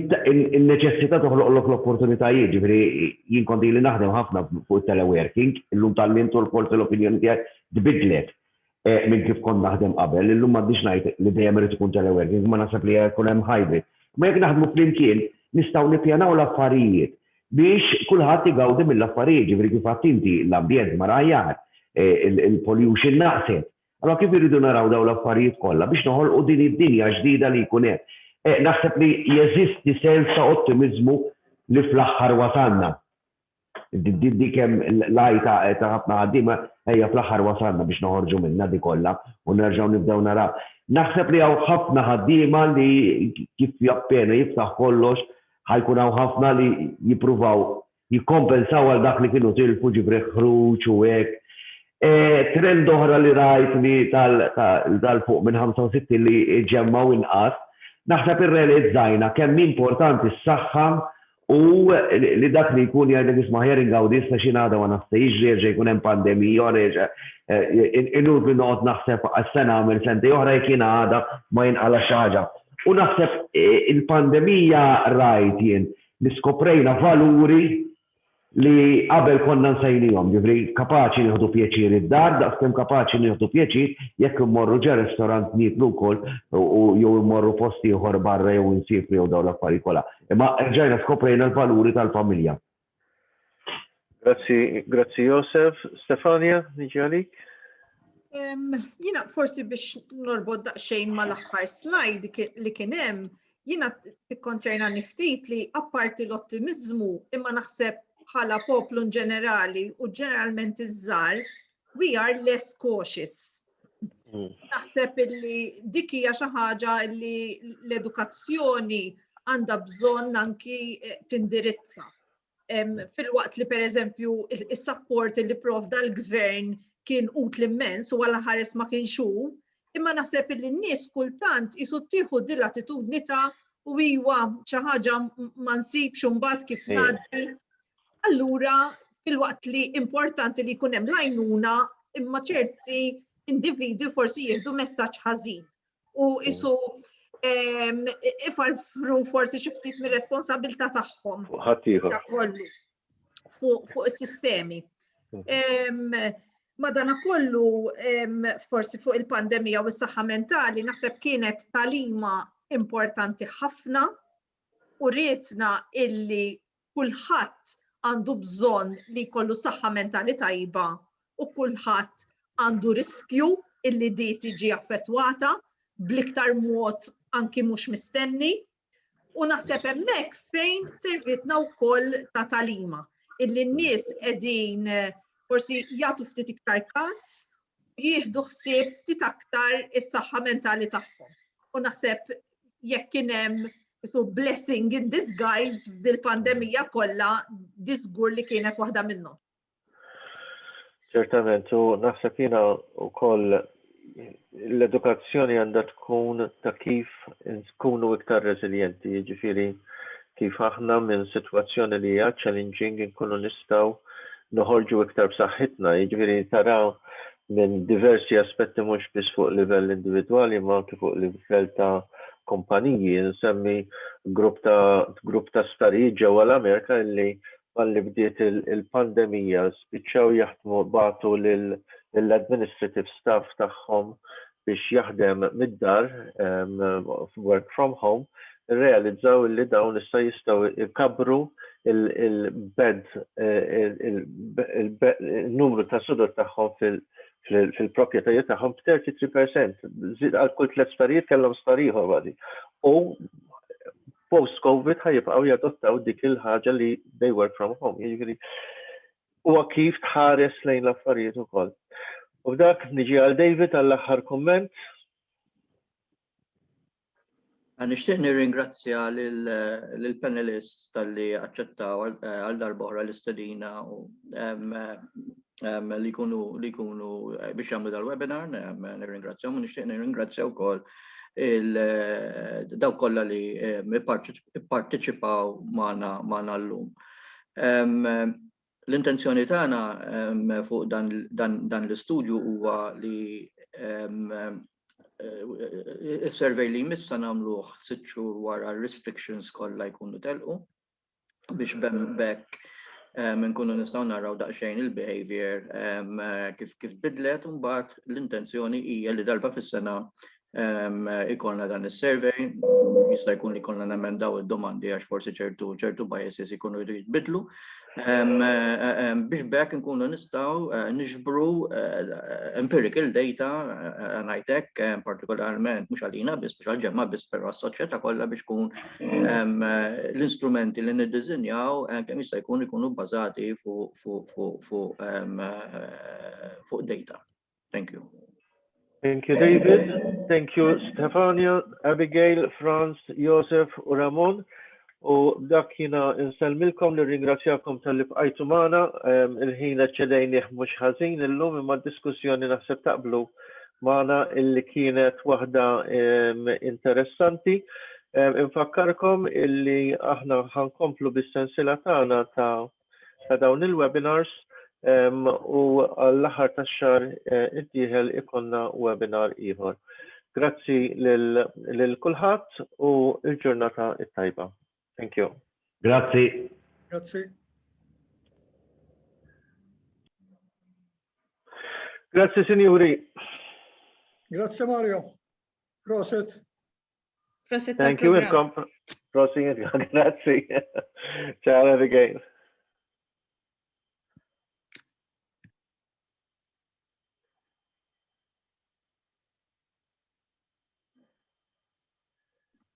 in-neċessità toħloqlok l-opportunitajiet, jiġifieri jien kont ili naħdem ħafna fuq it-teleworking, illum tgħallimt u forsi l-opinjoni tiegħi tbiddlet minn kif kont naħdem qabel, illum m'għadniex ngħid li dejjem irid ikun teleworking, imma naħseb li jkun hemm hybrid. Imma jekk naħdmu flimkien nistgħu nippjanaw l-affarijiet biex kulħadd igawdi mill-affarijiet, jiġifieri kif għedt inti, l-ambjent mar aħjar, il-pollution naqset. Allura kif irridu naraw dawn l-affarijiet kollha biex noħolqu din id-dinja ġdida li jkun hemm. Naħseb li jeżisti sens ta' ottimiżmu li fl-aħħar wasalna. Dik hemm l-għajta ta' ħafna ħaddiema, ejja fl-aħħar wasalna biex noħorġu minnha di kollha u nerġgħu nibdew naraw. Naħseb li hawn ħafna ħaddiema li kif appena jiftaħ kollox Ħa jkun hawn ħafna li jippruvaw jikkompensaw għal dak li kienu tilfu, ġifieri ħruġ u hekk. Trend oħra li rajt li tal fuq minn 65 li ġemmgħu inqas, naħseb irrealizzajna kemm hi importanti s-saħħa u li dak li jkun jgħidlek isma' aħjar ingawdi issa x'jien għada ma nafx se jiġri jerġa' jkun hemm pandemija oħra jerġa' inutli noqgħod naħseb x'se nagħmel sentejn oħra jekk jiena għada ma jinqala' xi ħaġa. U naħseb il-pandemija rajt jien li skoprejna valuri li qabel konna nsejnihom, ġifieri kapaċi nieħdu pjaċir id-dar daqskemm kapaċi nieħdu pjaċir jekk immorru ġo restaurant nieklu wkoll u jew immorru post ieħor barra jew insiefru jew dawn l-affarijiet kollha. Imma rġajna skoprejna l-valuri tal-familja. Grazzi, grazzi Josef. Stefania, niġi għalik. Jina forsi biex norbod daqsxejn mal-aħħar slide li kien hemm, jina tikkonċerna niftit li apparti l-ottimizmu imma naħseb bħala poplu ġenerali u ġeneralment iż-żgħar, we are less cautious. Naħseb illi dik hija xi ħaġa li l-edukazzjoni għandha bżonn anki eh, tindirizza. Filwaqt li pereżempju is-support li provda l-gvern kien utli immens u għala ħares ma kienx hu, imma naħseb illi n-nies kultant isu tieħu din l-attitudni ta' u iwa xi ħaġa ma nsibx u mbagħad kif ngħaddi. Allura filwaqt li importanti li jkun hemm l-għajnuna imma ċerti individwi forsi jieħdu messaġġ ħażin u isu ifarfru forsi xi ftit mir-responsabilità tagħhom. Ħaddieħor. Kollu fuq is-sistemi. Mhm. Madana kollu forsi fuq il-pandemija u s-saħħa mentali naħseb kienet talima importanti ħafna u rietna illi kulħadd għandu bżonn li jkollu saħħa mentali tajba u kulħadd għandu riskju illi di tiġi affettwata bl-iktar mod anki mhux mistenni. U naħseb hemmhekk fejn servitna wkoll ta' talima illi n-nies qegħdin eh, forsi jagħtu ftit iktar każ jieħdu ħsieb ftit aktar is-saħħa mentali tagħhom. U naħseb jekk kien hemm so blessing in disguise dil-pandemija kollha diżgur li kienet waħda minnhom. Ċertament, u naħseb jiena wkoll l-edukazzjoni għandha tkun ta' kif nkunu iktar reżiljenti, jiġifieri kif aħna minn sitwazzjoni li hija challenging inkunu nistgħu noħorġu iktar b'saħħitna, jiġifieri taraw minn diversi aspetti mhux biss fuq livell individwali imma anki fuq livell ta' kumpaniji. Nsemmi grupp ta' grupp ta' sptarijiet ġewwa l-Amerika illi malli bdiet il-pandemija spiċċaw jaħdmu bagħtu lill-administrative staff tagħhom biex jaħdem mid-dar work from home, irrealizzaw illi dawn issa jistgħu jkabbru il-bed il-numru ta' sudor tagħhom fil-proprjetajiet tagħhom b'33%. Żied għal kull tliet sptarijiet kellhom sptar ieħor kważi. U post-COVID ħajibqgħu jadottaw dik il-ħaġa li they work from home. Jiġifieri huwa kif tħares lejn l-affarijiet ukoll. U b'dak niġi għal David għall-aħħar kumment. Nixtieq nirringrazzja lill-panelists talli aċċettaw għal darb'oħra l-istedina u li jkunu li jkunu eh, biex jagħmlu dal-webinar, nirringrazzjahom u nixtieq nirringrazzja wkoll eh, dawk kollha li ipparteċipaw magħna llum. L-intenzjoni tagħna fuq dan l-istudju huwa li is-survey li jmiss se nagħmluh sitt xhur wara r-restrictions kollha jkunu telqu biex b'hekk nkunu nistgħu naraw daqsxejn il-behavior kif kif bidlet u mbagħad l-intenzjoni hija li darba fis-sena ikollna dan is-survey, jista' jkun li jkollna nemendaw id-domandi għax forsi ċertu ċertu biases ikunu jridu jitbidlu. Biex b'hekk nkunu nistgħu eh, niġbru eh, empirical data eh, ngħidlek partikolarment mhux għalina biss mhux għall-ġemma biss però għas-soċjetà kollha biex kun l-istrumenti li niddiżinjaw kemm jista' jkun ikunu bbażati fuq fuq fuq data. Thank you. Thank you, David. Thank you, Stefania, Abigail, Franz, Joseph u Ramon. U dak jina insellmilkom li ringrazzjakom tal-li bqajtu magħna il-ħin eċċedejnih mhux ħażin illum imma d-diskussjoni naħseb taqblu magħna illi kienet waħda interessanti. Infakkarkom illi aħna ħankomplu bis-sensila tagħna ta' ta' dawn il-webinars u għall-aħħar tax-xahar eh, id-dieħel ikollna webinar ieħor. Grazzi lil kulħadd u l-ġurnata it-tajba. Thank you. Grazzi. Grazzi. Grazzi, signori. Grazie Mario. Proset. Proset Thank you, welcome. Prosit, grazie. Ciao, Abigail.